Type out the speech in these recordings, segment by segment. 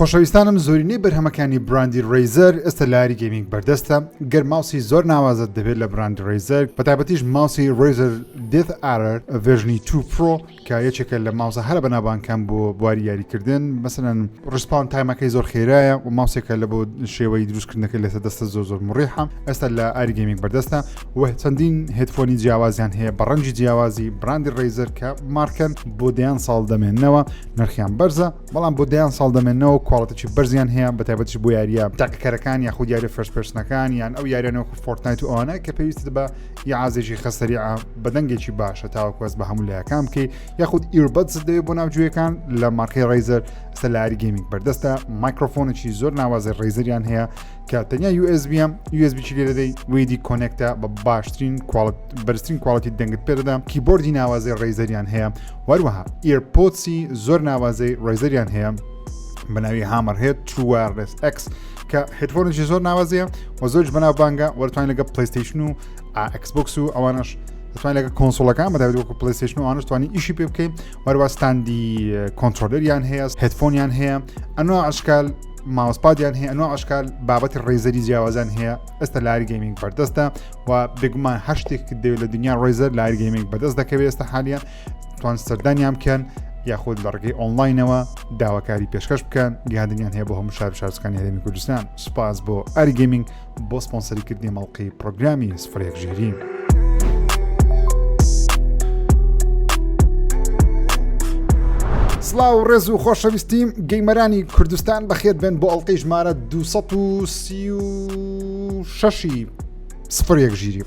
خۆشەویستانم زۆرینەی بەرهەمەکانی براندی Razer ئێستا لە ئاری Gaming بەردەستە گەر ماوسی زۆر ناوازەت دەبێت لە براندی Razer بەتایبەتیش ماوسی Razer DeathAdder version ی 2 Pro کە یەکێکە لە ماوسە هەرە بەناوبانگەکان بۆ بواری یاریکردن مەسەلەن response time ەکەی زۆر خێرایە و ماوسێکە لە بۆ شێوەی دروستکردنەکەی لەسەر دەستە زۆر زۆر مڕیحە ئێستا لە ئاری Gaming بەردەستە و چەندین headphone ی جیاوازیان هەیە بە ڕەنگی جیاوازی براندی Razer کە مارکەن بۆ دەیان ساڵ دەمێننەوە نرخیان بەرزە بەڵام بۆ دەیان ساڵ دەمێنەوە quality ی بەرزیان هەیە بە تایبەتیش بۆ یاریە تاقیکەرەکان یاخود یاری first person ەکان یان ئەو یاریانە وەکو Fortnite و ئەوانە کە پێویستت بە ئیعازێکی خەسەریع بە دەنگێکی باشە تاوەکو هەست بە هەموو لایەکان بکەی یاخود earbuds دەوێت بۆ ناوجویەکان لە مارکەی Razer ئێستا لە ئاری Gaming بەردەستە مایکرۆفۆنێکی زۆر ناوازە Razer یان هەیە کە تەنیا USB USB چی لێ دەدەی ویدی connect ە بە باشترین بەرزترین quality دەنگت پێدەدا کیبۆردی ناوازەی Razer یان هەیە وەروەها AirPods ی زۆر ناوازەی Razer یان هەیە بە ناوی Hammerhead True Wireless X کە headphone ێکی زۆر ناوازەیە و زۆرش بەناوبانگە وەرتوانین لەگە PlayStation و Xbox و ئەوانش دەتوانین لەگە console ەکان بەداوت وەکو PlayStation و ئەوانش توانی ئیشی پێ بکەین وەروە stand ی controller یان هەیە headphone یان هەیە ئەنوا ئەشکال mousepad یان هەیە ئەنوا ئەشکال بابەتی Razer ی جیاوازان هەیە ئێستا لاری Gaming بەردەستە و بێگومان هەر شتێک دەوێت لە دنیا Razer لاری Gaming بەدەست دەکەوێت ئێستا حالیان توان سەردانیان بکەن یاخود لە ڕێگەی ئۆنلاینەوە داواکاری پێشکەش بکەن گەاندنیان هەیە بۆ هەموو شار شارستانی هەرێمی کوردستان سوپاس بۆ ئاری Gaming بۆ سپۆنسەریکردنی مەڵقی پرۆگرامی سفرێک ژیری. سڵاو و ڕێز و خۆشەویستیم gamer انی کوردستان بەخێر بێن بۆ ئەڵلقەی ژمارە 236 سفر یەک ژیری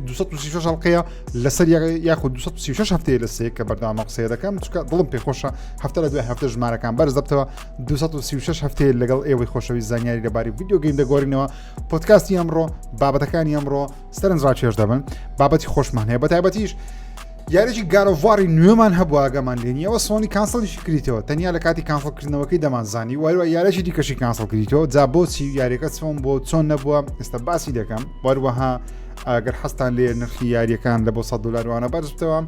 236 هەڵقەیە لەسەر یاخود 236 هەفتەیە لە سێ کە بەردەوامە قسەیە دەکەم چکە دڵم پێخۆشە هەفتە لە دوای هەفتە ژمارەکان بەرز دەبتەوە 236 هەفتەیە لەگەڵ ئێوەی خۆشەویست زانیاری لەباری video game دەگۆرینەوە پۆدکاستی ئەمڕۆ بابەتەکانی ئەمڕۆ سەرنجڕاکێش دەبن بابەتی خۆشمان هەیە بە تایبەتیش یاریی God of War ی نوێمان هەبوو ئاگامان لێنیەوە Sony cancel یشی کریتەوە تەنیا لە کاتی cancel کردنەوەکەی دەمانزانی وەروە یارێکی دیکەشی cancel کریتەوە جا بۆچی یاریەکە چۆن بۆ چۆن نەبووە ئێستا باسی دەکەم وەروەها ئەگەر حەستان لێ نرخی یاریەکان لە بۆ 100 دلاروانە بەرزبتەوە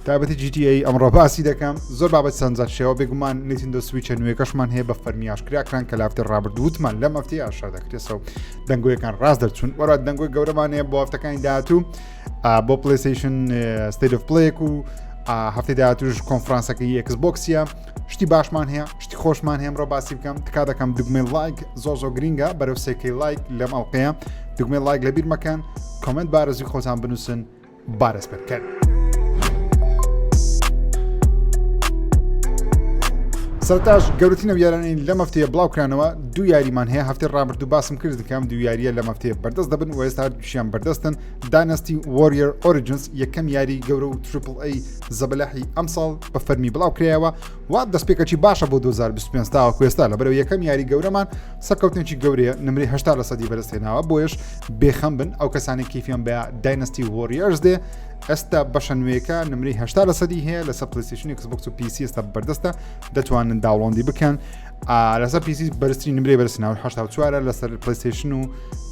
تابەتی GTA ئەمڕۆ باسی دەکەم زۆر بابەت سەنجات شێوە بێگومان Nintendo Switch ە نوێکەشمان هەیە بە فەرمی ئاشکراکران کە لافتە ڕابردووتمان لەم هەفتەی ئاشکرا دەکرێتەوە دەنگۆیەکان ڕاست دەرچوون وەرا دەنگۆی گەورەمان هەیە بۆ هەفتەکانی داهاتوو بۆ PlayStation State of Play ێک و هەفتەی داهاتوش کۆنفرانسەکەی Xbox ە شتی باشمان هەیە شتی خۆشمان هەیە ئەمڕۆ باسی بکەم تکا دەکەم دوگمەی لایک زۆر زۆر گرینگە بەرەو سێکەی لایک لەم ئەڵلقەیە دوگمەی لایک لەبیر مەکەن comment بارزی خۆتان بنووسن بارز پێ بکەن. سەرتاش گەورەترین ئەو یارانەی لەم هەفتەیە بڵاو کرانەوە دوو یاریمان هەیە هەفتەی ڕابردوو باسم کرد کە ئەم دوو یاریە لەم هەفتەیە بەردەست دەبن و ئێستا هەردووشیان بەردەستن Dynasty Warriors Origins یەکەم یاری گەورە و triple A زەبەلاحی ئەمساڵ بە فەرمی بڵاو کرایەوە و دەستپێکەکی باشە بۆ 2025 تاوەکو ئێستا لەبەرەوە یەکەم یاری گەورەمان سەرکەوتنێکی گەورەیە نمرەی 80 لە سەدی بەدەستهێناوە بۆیەش بێخەم بن ئەو کەسانی کەیفیان بە Dynasty Warriors دێ ئێستا بەشە نوێیەکە نمرەی 80 لە سەدی هەیە لەسەر PlayStation Xbox و PC ئێستا بەردەستە دەتوانن download ی بکەن لەسەر PC بەرزترین نمرەی بەرزناوە 84 لەسەر PlayStation و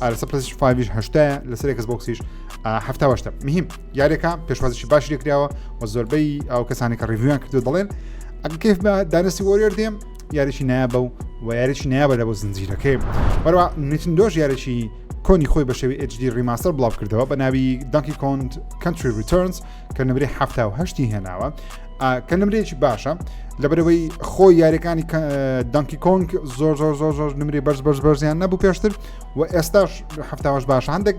لەسەر PlayStation 5 هشتا لەسەر Xbox یش 78 مهم یاریەکە پێشوازیی باشی لێکراوە و زۆربەی ئەو کەسانی کە review یان کردو دەڵێن ئەگە کەیف بە Dynasty Warriors دێم یاریی نایابە و و یاریی نایابە لە بۆ زنجیرەکەی بەروە Nintendo ش یاریی کۆنی خۆی بە شێوی HD remaster بڵاو کردەوە بە ناوی Donkey Kong Country Returns کە نمرەی 78 هێناوە کە نمرەیەکی باشە لەبەرەوەی خۆی یاریەکانی Donkey Kong زۆر زۆر زۆر زۆر نمری بەرز بەرز بەرزیان نەبوو پێشتر و ئێستاش هەفتاوەش باشە هەندێک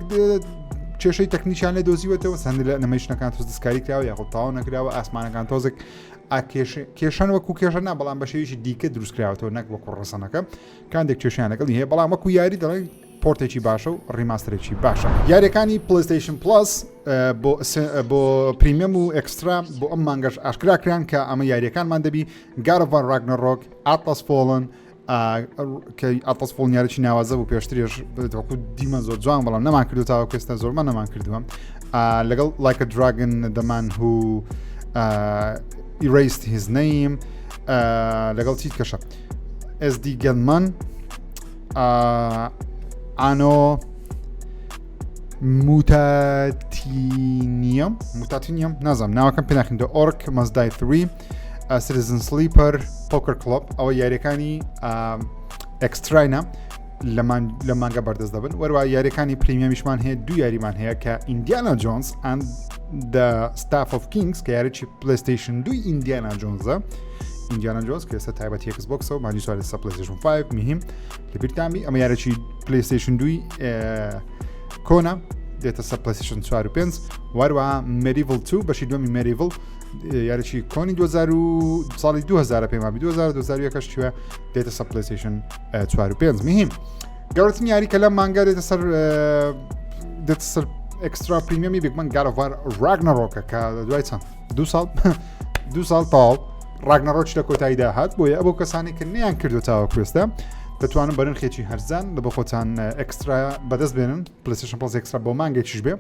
کێشەی تەکنیکیان لێ دۆزیوەتەوە سند لە ئەنیمەیشنەکان تۆز دەستکاری کراوە یاخود تاوا نەکراوە ئاسمانەکان تۆزێک کێشەن وەکو کێشە نا بەڵام بە شێویشی دیکە دروستکراوەتەوە نەک وەکو ڕسەنەکە کاندێک کێشیان لەگەڵی هەیە بەڵام وەکو یاری دەڵێن port ێکی باشە و remaster ێکی باشە یاریەکانی PlayStation Plus بۆ Premium و Extra بۆ ئەم مانگەش ئاشکرا کران کە ئەمە یاریەکانمان دەبی God of War Ragnarok Atlas Fallen کە Atlas Fallen یاریی ناوازە بوو پێشتریش وەکو دیمە زۆر جوان بەڵام نەمان کردو تاوە کەستە زۆرمان نەمان کردووە لەگەڵ Like a Dragon The Man Who Erased His Name لەگەڵ چیت کەشە SD Gunman Anno Mutationem Mutationem نازم ناوەکەم پێناخیندە Orcs Must Die 3 Citizen Sleeper. Poker Club ئەوە یاریەکانی extra ینە لە مانگە بەردەست دەبن وەروە یاریەکانی premium یشمان هەیە دوو یاریمان هەیە کە Indiana Jones and the Staff of Kings کە یاریی PlayStation دووی Indiana Jones ە Indiana Jones کە ئێستا تایبەتی Xbox ە و مانگی سواری سە PlayStation 5 مهم لەبیرتانبی ئەمە یارێکی PlayStation دووی کۆنە دێتە سەر PlayStation 4 و 5 وەروە MediEvil 2 بەشی دومی MediEvil یاریی کۆنی 2000 و ساڵی 2000 پێما 2000 2001 چوە دێتە سەر PlayStation 4 و 5 مهم گەورەترین یاری کە لەم مانگا دێتە سەر دێتە سەر extra premium ی بێگومان God of War Ragnarok ە کە دوای چەند دو ساڵ دو ساڵ تەواو Ragnarok لە کۆتاییدا هات بۆیە ئەو کەسانی کە نیان کردو تاوە کوێستە دەتوانن بە نرخێکی هەرزان لە بۆ خۆتان extra بەدەست بێنن PlayStation Plus Extra بۆ مانگێکیش بێ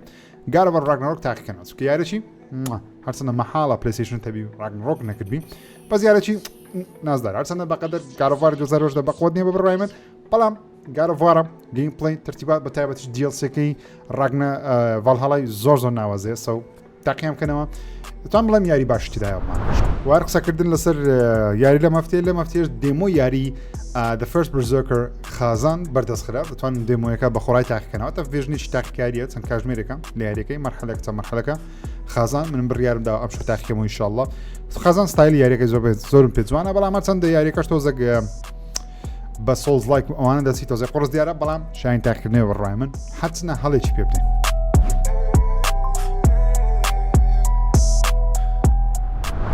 God of War Ragnarok تاقیکەنەوە چونکە یارێکی هەرچەندە مەحاڵە PlayStation تەبی Ragnarok نەکردبی بەس یارێکی نازدار هەرچەندە بەقەدەر God of War 2010 بەقوت نییە بە بڕای من بەڵام God of War ە gameplay ترتیبات بە تایبەتیش DLC ەکەی Ragna Valhalla ی زۆر زۆر ناوازەیە so تاقیان بکەنەوە دەتوان بڵێم یاری باشی تدایە وار قسەکردن لەسەر یاری لە مەفتێ لە مەفتێش demo یاری The First Berserker Khazan بەردەست خرا دەتوان demo یەکە بە خۆڕای تاقیکەنەوە تە version ێکی تاقیکاریە چەند کاژمێرێکە لە یاریەکەی مەرحەلەکە چەند مەرحەلەکە Khazan من بڕیارم دا ئەم شو تاقیکەمەوە ئینشاءاللە Khazan ستایلی یاریەکەی زۆر زۆرم پێ جوانە بەڵام هەرچەندە یاریەکەش تۆزێک بە souls-like ئەوانە دەستی تۆزێ قڕس دیارە بەڵام شاین تاقیکردنەوە بڕای من هەرچنە هەڵێکی پێ بدەین.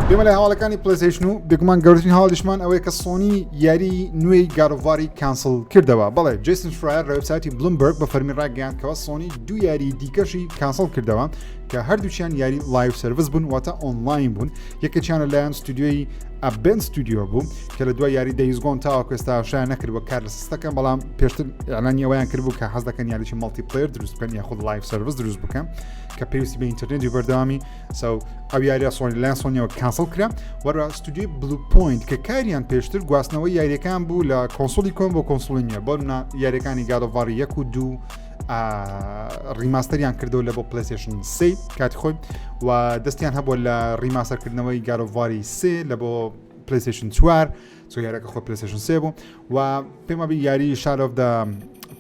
بێمە لە هەواڵەکانی PlayStation و بێگومان گەورترین هەواڵیشمان ئەوەیە کە سۆنی یاری نوێی God of War ی cancel کردەوە بەڵێ جیسن شرایەر لە وێبسایتی بلومبرگ بە فەرمی ڕاگەیاند کەەوە سۆنی دوو یاری دیکەشی cancel کردەوە کە هەردووچیان یاری live service بوون واتە ئۆنلاین بوون یەکێکیان لەلایەن ستودیۆی Bend Studio بوو کە لە دوای یاری Days Gone تاوەکو ئێستا شایان نەکردووە کار لە سستەکەن بەڵام پێشتر ئەلانی ئەویان کردبوو کە حەز دەکەن یاریی multiplayer دروست بکەن یاخود live service دروست بکەن کە پێویستی بە ئینتەرنێتی بەردەوامی so ئەو یاریە سۆنی لایەن سۆنیەوە cancel کرا وەرە ستودیۆی Bluepoint کە کاریان پێشتر گواستنەوەی یاریەکان بوو لە console ی کۆن بۆ console ی نوێ بۆ یاریەکانی God of War ی یەک و دوو remaster یان کردەوە لە بۆ PlayStation سێ کاتی خۆی و دەستیان هەبووە لە remaster کردنەوەی God of War ی سێ لە بۆ PlayStation 4 so یارەکە خۆ PlayStation سێ بوو و پێمە بی یاری Shadow of the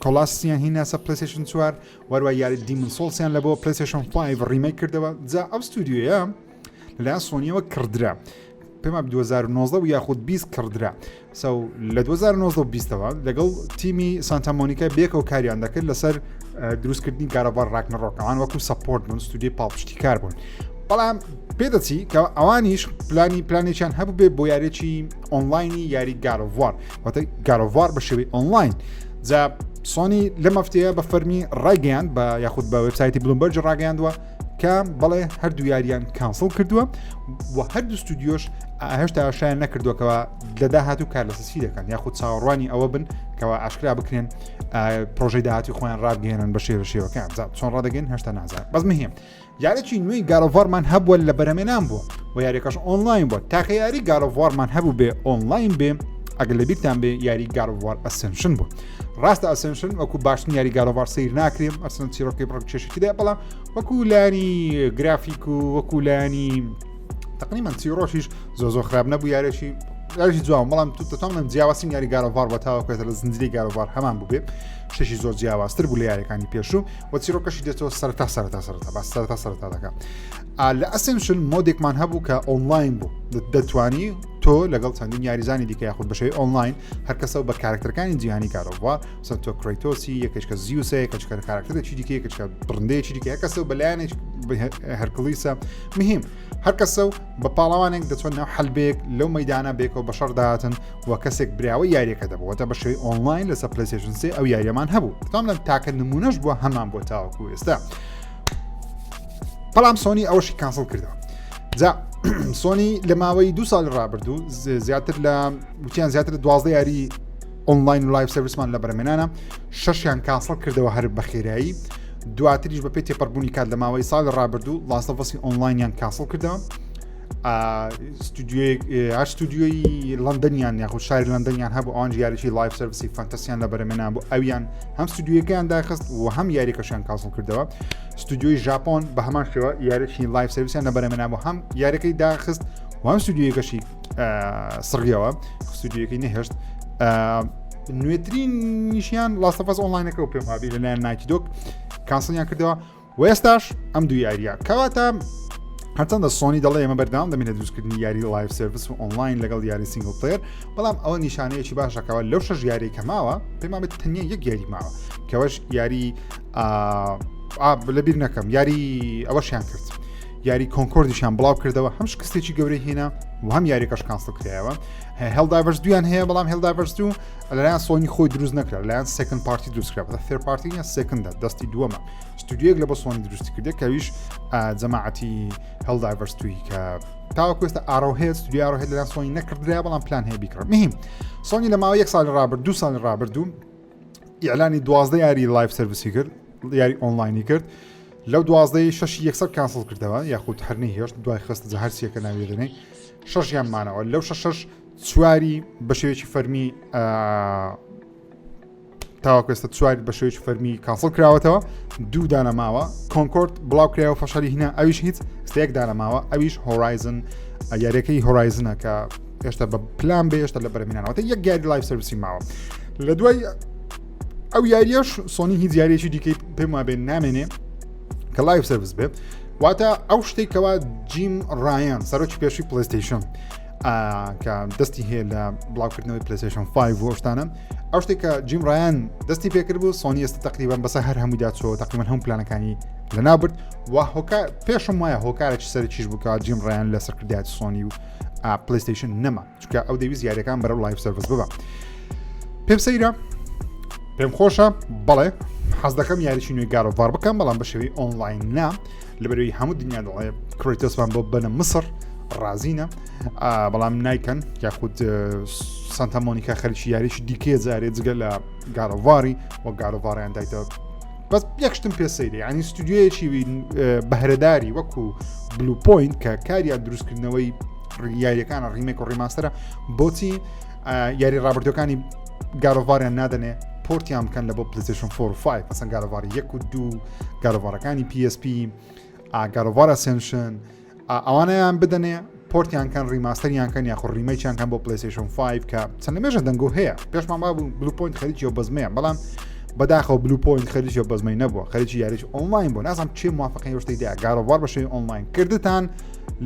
Colossus یان هیناسە PlayStation 4 وەروە یاری Demon's Souls یان لە بۆ PlayStation 5 remake کردەوە جا ئەو ستودیۆیە لەلایەن سۆنیەوە کڕدرا پێما 2019 و یاخود 20 کڕدرا so لە 2019 و 20ەوە لەگەڵ تیمی سانتا مۆنیکا بێکەوە کاریان دەکرد لەسەر دروستکردنی God of War Ragnarok ئەوان وەکو support بوون ستودیۆی پاڵپشتی کار بوون بەڵام پێدەچی کە ئەوانیش پلانی پلانێکیان هەبوو بێ بۆ یاریی ئۆنلاینی یاری God of War واتە God of War بە شێوەی ئۆنلاین جا سۆنی لە مەفتەیە بە فەرمی ڕایگەیان بە یاخود بە وبسایتی بلومبەرج ڕاگەیاندووە کە بەڵێ هەردوو یاریان cancel کردووە و هەردوو ستودیۆش هێشتا ئاشکرایان نەکردووەکەوە لە داهاتوو کار لەسەر چی دەکەن یاخود چاوەڕوانی ئەوە بن کەەوە ئاشکرا بکرێن پرۆژەی داهاتی خۆیان ڕابگەێنن بە شێوە شێوەکان چۆن ڕادەگەن هێشتا نازان بەس مهم یاریی نوێی God of War مان هەبووە لە بەرەمێنان بووە و یاریەکەش ئۆنلاین بووە تاکە یاری God of War مان هەبوو بێ ئۆنلاین بێ ئەگەر لە بیرتان بێ یاری God of War Ascension بوو ڕاستە Ascension وەکو باشترین یاری God of War سیر ناکرێم ئەسن چیرۆکی بڕ کێشێکی دە بەڵام وەکو لایەنی گرافیک و وەکو لایەنی تقریبا چیرۆکیش زۆ زۆر خراپ نەبوو یارێکی یاریی جوان بەڵام تو دەتوانم جیاوازترین یاری God of War بە تاوەکو لە زنجیرەی God of War هەمان بوو بێ شتێکی زۆر جیاوازتر بوو لە یاریەکانی پێشوو و چیرۆکەشی دێتەوە سەرتا سەرتا سەرتا باس سەرتا سەرتا دەکە لە Ascension mode ێکمان هەبوو کە ئۆنلاین بوو دەتوانی تۆ لەگەڵ چەندین یاریزانی دیکە یاخود بەشەوەی ئۆنلاین هەرکەسە بە کارکتەرەکانی جیهانی God of War سەر تۆ کرەیتۆسی یەکێکە زیوسە یەکێکە کارکتەرێکی دیکە یەکێکە بڕندەیەکی دیکە هەرکەسە و بەلایەنێک هەرکڵیسە مهم هەرکەسە و بە پاڵەوانێک دەچۆن ناو حلبێک لەو مەدانە بێکەوە بە شەڕ داهاتن و کەسێک براوە یاریەکە دەبووەتە بە شێوەی ئۆنلاین لەسەر PlayStation سێ ئەو یاریەمان هەبوو تام لەم تاکە نمونەش بووە هەمان بۆ تاوەکو ئێستا بەڵام سۆنی ئەوەشی cancel کردەوە جا سۆنی لە ماوەی دو ساڵی ڕابردوو زیاتر لە وتیان زیاتر لە 12 یاری ئۆنلاین و live service مان لە بەرەمێنانە شەشیان cancel کردەوە هەر بە خێرایی دواتریش بە پێی تێپەڕبوونی کات لە ماوەی ساڵی ڕابردوو Last of Us ی ئۆنلاینیان cancel کردەوە هەر ستودیۆی لەندەنیان یاخود شاری لەندەنیان هەبوو ئەوان یاریی live service ی fantasy یان لە بەرەمێنان بوو ئەویان هەم ستودیۆیەکەیان داخست و هەم یاریەکەشیان cancel کردەوە ستودیۆی ژاپۆن بە هەمان شێوە یاریی live service یان لە بەرەمێنان بوو هەم یاریەکەی داخست و هەم ستودیۆیەکەشی سڕیەوە ستودیۆکەی نەهێشت نوێترین نیشیان Last of Us Online ەکە و پێم وابی لەلایەن Naughty Dog cancel یان کردەوە و ئێستاش ئەم دوو یاریە کەواتە هەرچەندە سۆنی دەڵێ ئێمە بەردەوام دەبین لە دروستکردنی یاری live service و ئۆنلاین لەگەڵ یاری single player بەڵام ئەوە نیشانەیەکی باشەکەەوە لەو شەش یاری کە ماوە پێمان بێت تەنیا یەک یاری ماوە کەوەش یاری لەبیر نەکەم یاری ئەوەشیان کرد یاری Concord یشیان بڵاو کردەوە هەم شکستێکی گەورەی هێنا و هەم یاریەکەش cancel کرایەوە Helldivers دویان هەیە بەڵام Helldivers دوو لەلایەن سۆنی خۆی دروست نەکرا لەلایەن second party دروست کرا بە third party نیە second ە دەستی دووەمە ستودیۆیەک لە بۆ سۆنی دروستی کردێ کەویش جەماعەتی Helldivers توی کە تاوەکو ئێستا Arrowhead ستودیو Arrowhead لەلایەن سۆنی نەکردرا بەڵام پلان هەیە بیکڕن مهم سۆنی لە ماوەی یەک ساڵی ڕابرد دوو ساڵی ڕابردوو ئیعلانی 12 یاری live service ی کرد یاری ئۆنلاینی کرد لەو دوازدەی شەشی یەکسەر cancel کردەوە یاخود هەر نەیهێشت دوای خست هەرسیەکە ناوی دەنێ شەشیان مانەوە لەو شەشەش چواری بە شێوەیەکی فەرمی تاوەکو ئێستا چوار بە شێوەیەکی فەرمی cancel کراوەتەوە دوو دانە ماوە Concord بڵاو کرایەوە فەشەلی هینا ئەویش هیچ ستێک دانە ماوە ئەویش Horizon یاریەکەی Horizon ە کە هێشتا بە پلان بێ هێشتا لە بەرەمینانەوەتە یەک یاری live service ی ماوە لە دوای ئەو یاریەش سۆنی هیچ یاریەکی دیکەی پێم وابێ نامێنێ کە live service بێت واتە ئەو شتێک کەوا جیم ڕایان سەرۆکی پێشوی PlayStation کە دەستی هەیە لە بڵاوکردنەوەی PlayStation 5 و شتانە ئەو شتێک کە جیم ڕایان دەستی پێکرد بوو سۆنی ئێستا تقریبان بەسە هەر هەموودا چۆ تقریبان هەموو پلانەکانی لەناوبرد و هۆکار پێشم وایە هۆکارێکی سەرکیش بکە جیم ڕایان لە سەرکردایەتی سۆنی و PlayStation نەما چونکە ئەو دەویست یاریەکان بەرەو live service ببە پێم سەیرە پێم خۆشە بەڵێ حەز دەکەم یاریی نوێی God of War بکەم بەڵام بە شێوەی ئۆنلاین نا لەبەرەوەی هەموو دنیا دەڵێ کرێتۆسمان بۆ بەنە مسڕ ڕازینە بەڵام نایکەن یاخود سانتا مۆنیکا خەریکی یاریی دیکەیە جارێ جگە لە God of War ی وە God of War یان دایتەوە بەس یەک شتم پێ سەیرە ینی ستودیۆیەکی بەهرەداری وەکو Bluepoint کە کاریان دروستکردنەوەی یاریەکانە remake و remaster ە بۆچی یاری ڕابردوەکانی God of War یان نادەنێ port یان بکەن لە بۆ PlayStation 4 و 5 مەسەن God of War یەک و دوو God of War ەکانی PSP God of War Ascension ئەوانەیان بدەنێ port یان کەن remaster یان کەن یاخۆ remake یان کەن بۆ PlayStation 5 کە چەند لەمێژە دەنگۆ هەیە پێشمان بابوو Bluepoint خەریکی ئەو بەزمەیە بەڵام بەداخەوە Bluepoint خەریکی ئەو بەزمەی نەبووە خەریکی یاریی ئۆنلاین بوو نازانم چێ موافقەی ئەو شتەی دا God of War بە شێوەی ئۆنلاین کردتان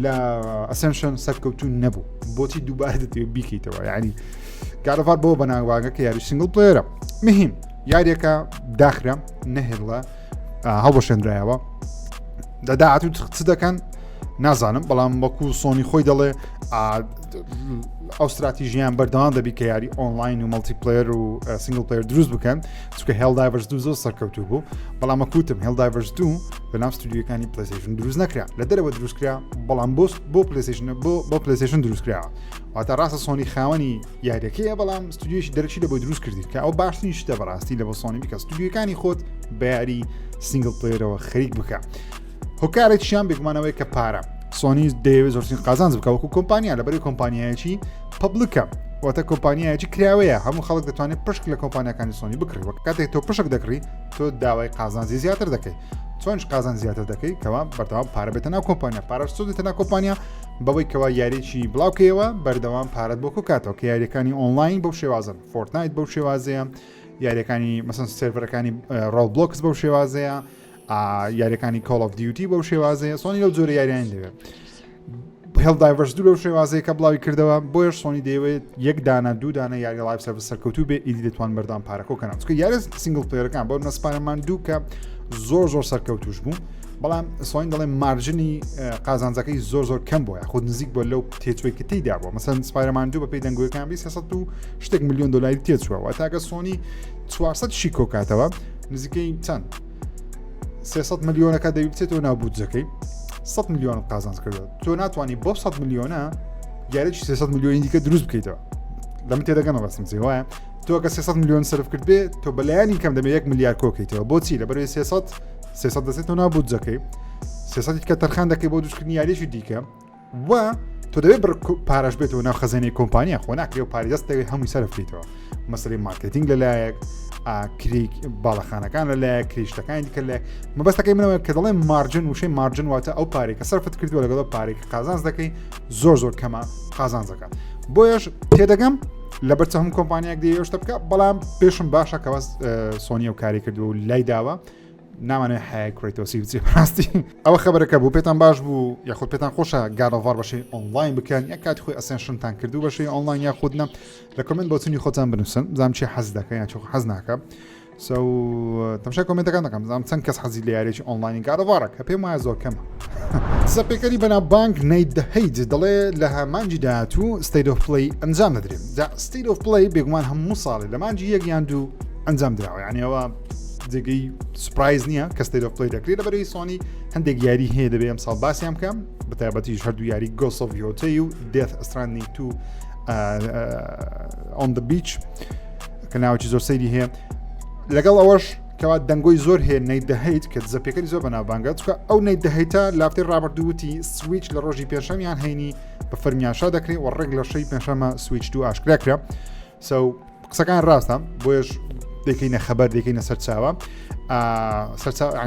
لە Ascension سەرکەوتوو نەبوو بۆچی دووبارە دەتەوێت بیکەیتەوە یعنی God of War بۆ بەناوبانگە کە یاری single player ە مهم یاریەکە داخرا نەهێڵە هەڵبەشێنرایەوە لە داهاتوو چ دەکەن نازانم بەڵام وەکو سۆنی خۆی دەڵێ ئەو ستراتیژیان بەردەوام دەبی کە یاری ئۆنلاین و multiplayer و single player دروست بکەن چونکە Helldivers دوو زۆر سەرکەوتوو بوو بەڵام وەکوتم Helldivers دوو لە ناو ستودیۆکانی PlayStation دروست نەکرا لە دەرەوە دروستکرا بەڵام بۆ بۆ PlayStation بۆ بۆ PlayStation دروستکراوە واتە ڕاستە سۆنی خاوەنی یاریەکەیە بەڵام ستودیۆیەکی دەرەکی لە بۆی دروست کردی کە ئەو باشترین شتە بەڕاستی لە بۆ سۆنی بکە ستودیۆکانی خۆت بە یاری single player ەوە خەریک بکە هۆکارێکیان بێگومانەوەی کە پارە سۆنی دەیەوێت زۆرترین قازانج بکە وەکو کۆمپانیا لەبەری کۆمپانیایەکی public ە واتە کۆمپانیایەکی کراوەیە هەموو خەڵک دەتوانێت پشک لە کۆمپانیاکانی سۆنی بکڕی وە کاتێک تۆ پشک دەکڕی تۆ داوای قازانجی زیاتر دەکەیت چۆنش قازان زیاتر دەکەی کەوا بەردەوام پارە بێتە ناو کۆمپانیا پارەش چۆن دێتە ناو کۆمپانیا بەوەی کەوا یاریی بڵاوکەیەوە بەردەوام پارەت بۆ کۆکاتەوە کە یاریەکانی ئۆنلاین بەو شێوازن Fortnite بەو شێوازەیە یاریەکانی مەسەن سێرڤەرەکانی Roblox بەو شێوازەیە یاریەکانی Call of Duty بەو شێوازەیە سۆنی لەو جۆرە یاریان دەوێت Helldivers دوو لەو شێوازەیە کە بڵاوی کردەوە بۆیە سۆنی دەیەوێت یەک دانە دوو دانە یاری live service سەرکەوتوو بێ ئیدی دەتوان بەردەوام پارەکۆ کەنەوە چونکە یاری single player ەکان بۆ نە Spider-Man دوو کە زۆر زۆر سەرکەوتوش بوو بەڵام سۆنی دەڵێ margin ی قازانجەکەی زۆر زۆر کەم بووە خود نزیک بۆ لەو تێچووی کە تێیدا بووە مەسەن Spider-Man دوو بە پێی دەنگۆیەکان بی 300 و شتێک میلیۆن دلاری تێچووە واتاگە سۆنی 400 شی کۆکاتەوە نزیکەی چەند 300 ملیۆنەکە دەبی بچێتەوە ناو بودجەکەی 100 میلیۆن قازانج کردووە تۆ ناتوانانی بۆ 100 میلیۆنە یاریی 300 میلیۆنی دیکە دروست بکەیتەوە لەم تێدەگەنەوە بەسم چی وایە تۆ کە 300 میلیۆن سەرف کرد بێ تۆ بەلایانی کەم دەبێت 1 میلیارد کۆکەیتەوە بۆچی لە بەرەوەی 300 300 دەچێتەوە ناو بودجەکەی 300 کە تەرخان دەکەی بۆ دروستکردنی یاریێکی دیکە و تۆ دەبێت بڕ پارەش بێتەوە ناو خەزێنەی کۆمپانیا خۆ ناکرێ و پاری دەست دەوێت هەمووی سەرف بکەیتەوە مەسەری مارکتینگ لەلایەک کری باڵەخانەکان لەلایەک کریشتەکانی دیکە لە مەبەستەکەی منەوە کە دەڵێن margin وشەی margin واتە ئەو پارێک کە سەرفت کردووە لەگەڵ پارێک قازانج دەکەی زۆر زۆر کەمە. قازانجەکە بۆیەش تێدەگەم لەبەر چە هەموو کۆمپانیایەک دەیەوێت شتە بکە بەڵام پێشم باشە کەوا سۆنیە و کاری کردووە و لای داوە نامانێ حیای کرێتۆسی بچێ ڕاستی ئەوە خبرەکە بوو پێتان باش بوو یاخود پێتان خۆشە God of War بەشی ئۆنلاین بکەن یا کاتی خۆی Ascension تان کردو بەشی ئۆنلاین یا خود نە لە comment بۆچونی خۆتان بنووسن بزانم چی حەز دەکەن یان چی حەز ناکە so تەمشای comment ەکان دەکەم بزانم چەند کەس حەزی لە یاریی ئۆنلاینی God of War ە کە پێم وایە زۆر کەمە. دزەپێکەری بەناوبانگ Nate the Hate دەڵێ لە مانگی داهاتوو State of Play ئەنجام دەدرێت جا State of Play بێگومان هەموو ساڵێ لە مانگی یەک یان دوو ئەنجام دراوە یعنی ئەوە جێگەی surprise نییە کە State of Play دەکرێت لەبەرەی سۆنی هەندێک یاری هەیە دەبێ ئەم ساڵ باسییان بکەم بە تایبەتیش هەردوو یاری Ghost of Yotei و Death Stranding 2 on the Beach کە ناوەکی زۆر سەیری هەیە لەگەڵ ئەوەش کەوا دەنگۆی زۆر هەیە Nate the Hate کە دزەپێکەری زۆر بەناوبانگە چکە ئەو Nate the Hate ە لافتەی ڕابردووتی سویچ لە ڕۆژی پێنجشەم یان هەینی بە فەرمیاشا دەکرێت و ڕێک لە شەی پێنجشەمە سویچ دوو ئاشکرا کرا so قسەکان ڕاستە بۆیش دەکەینە خەبەر دەکەینە سەرچاوە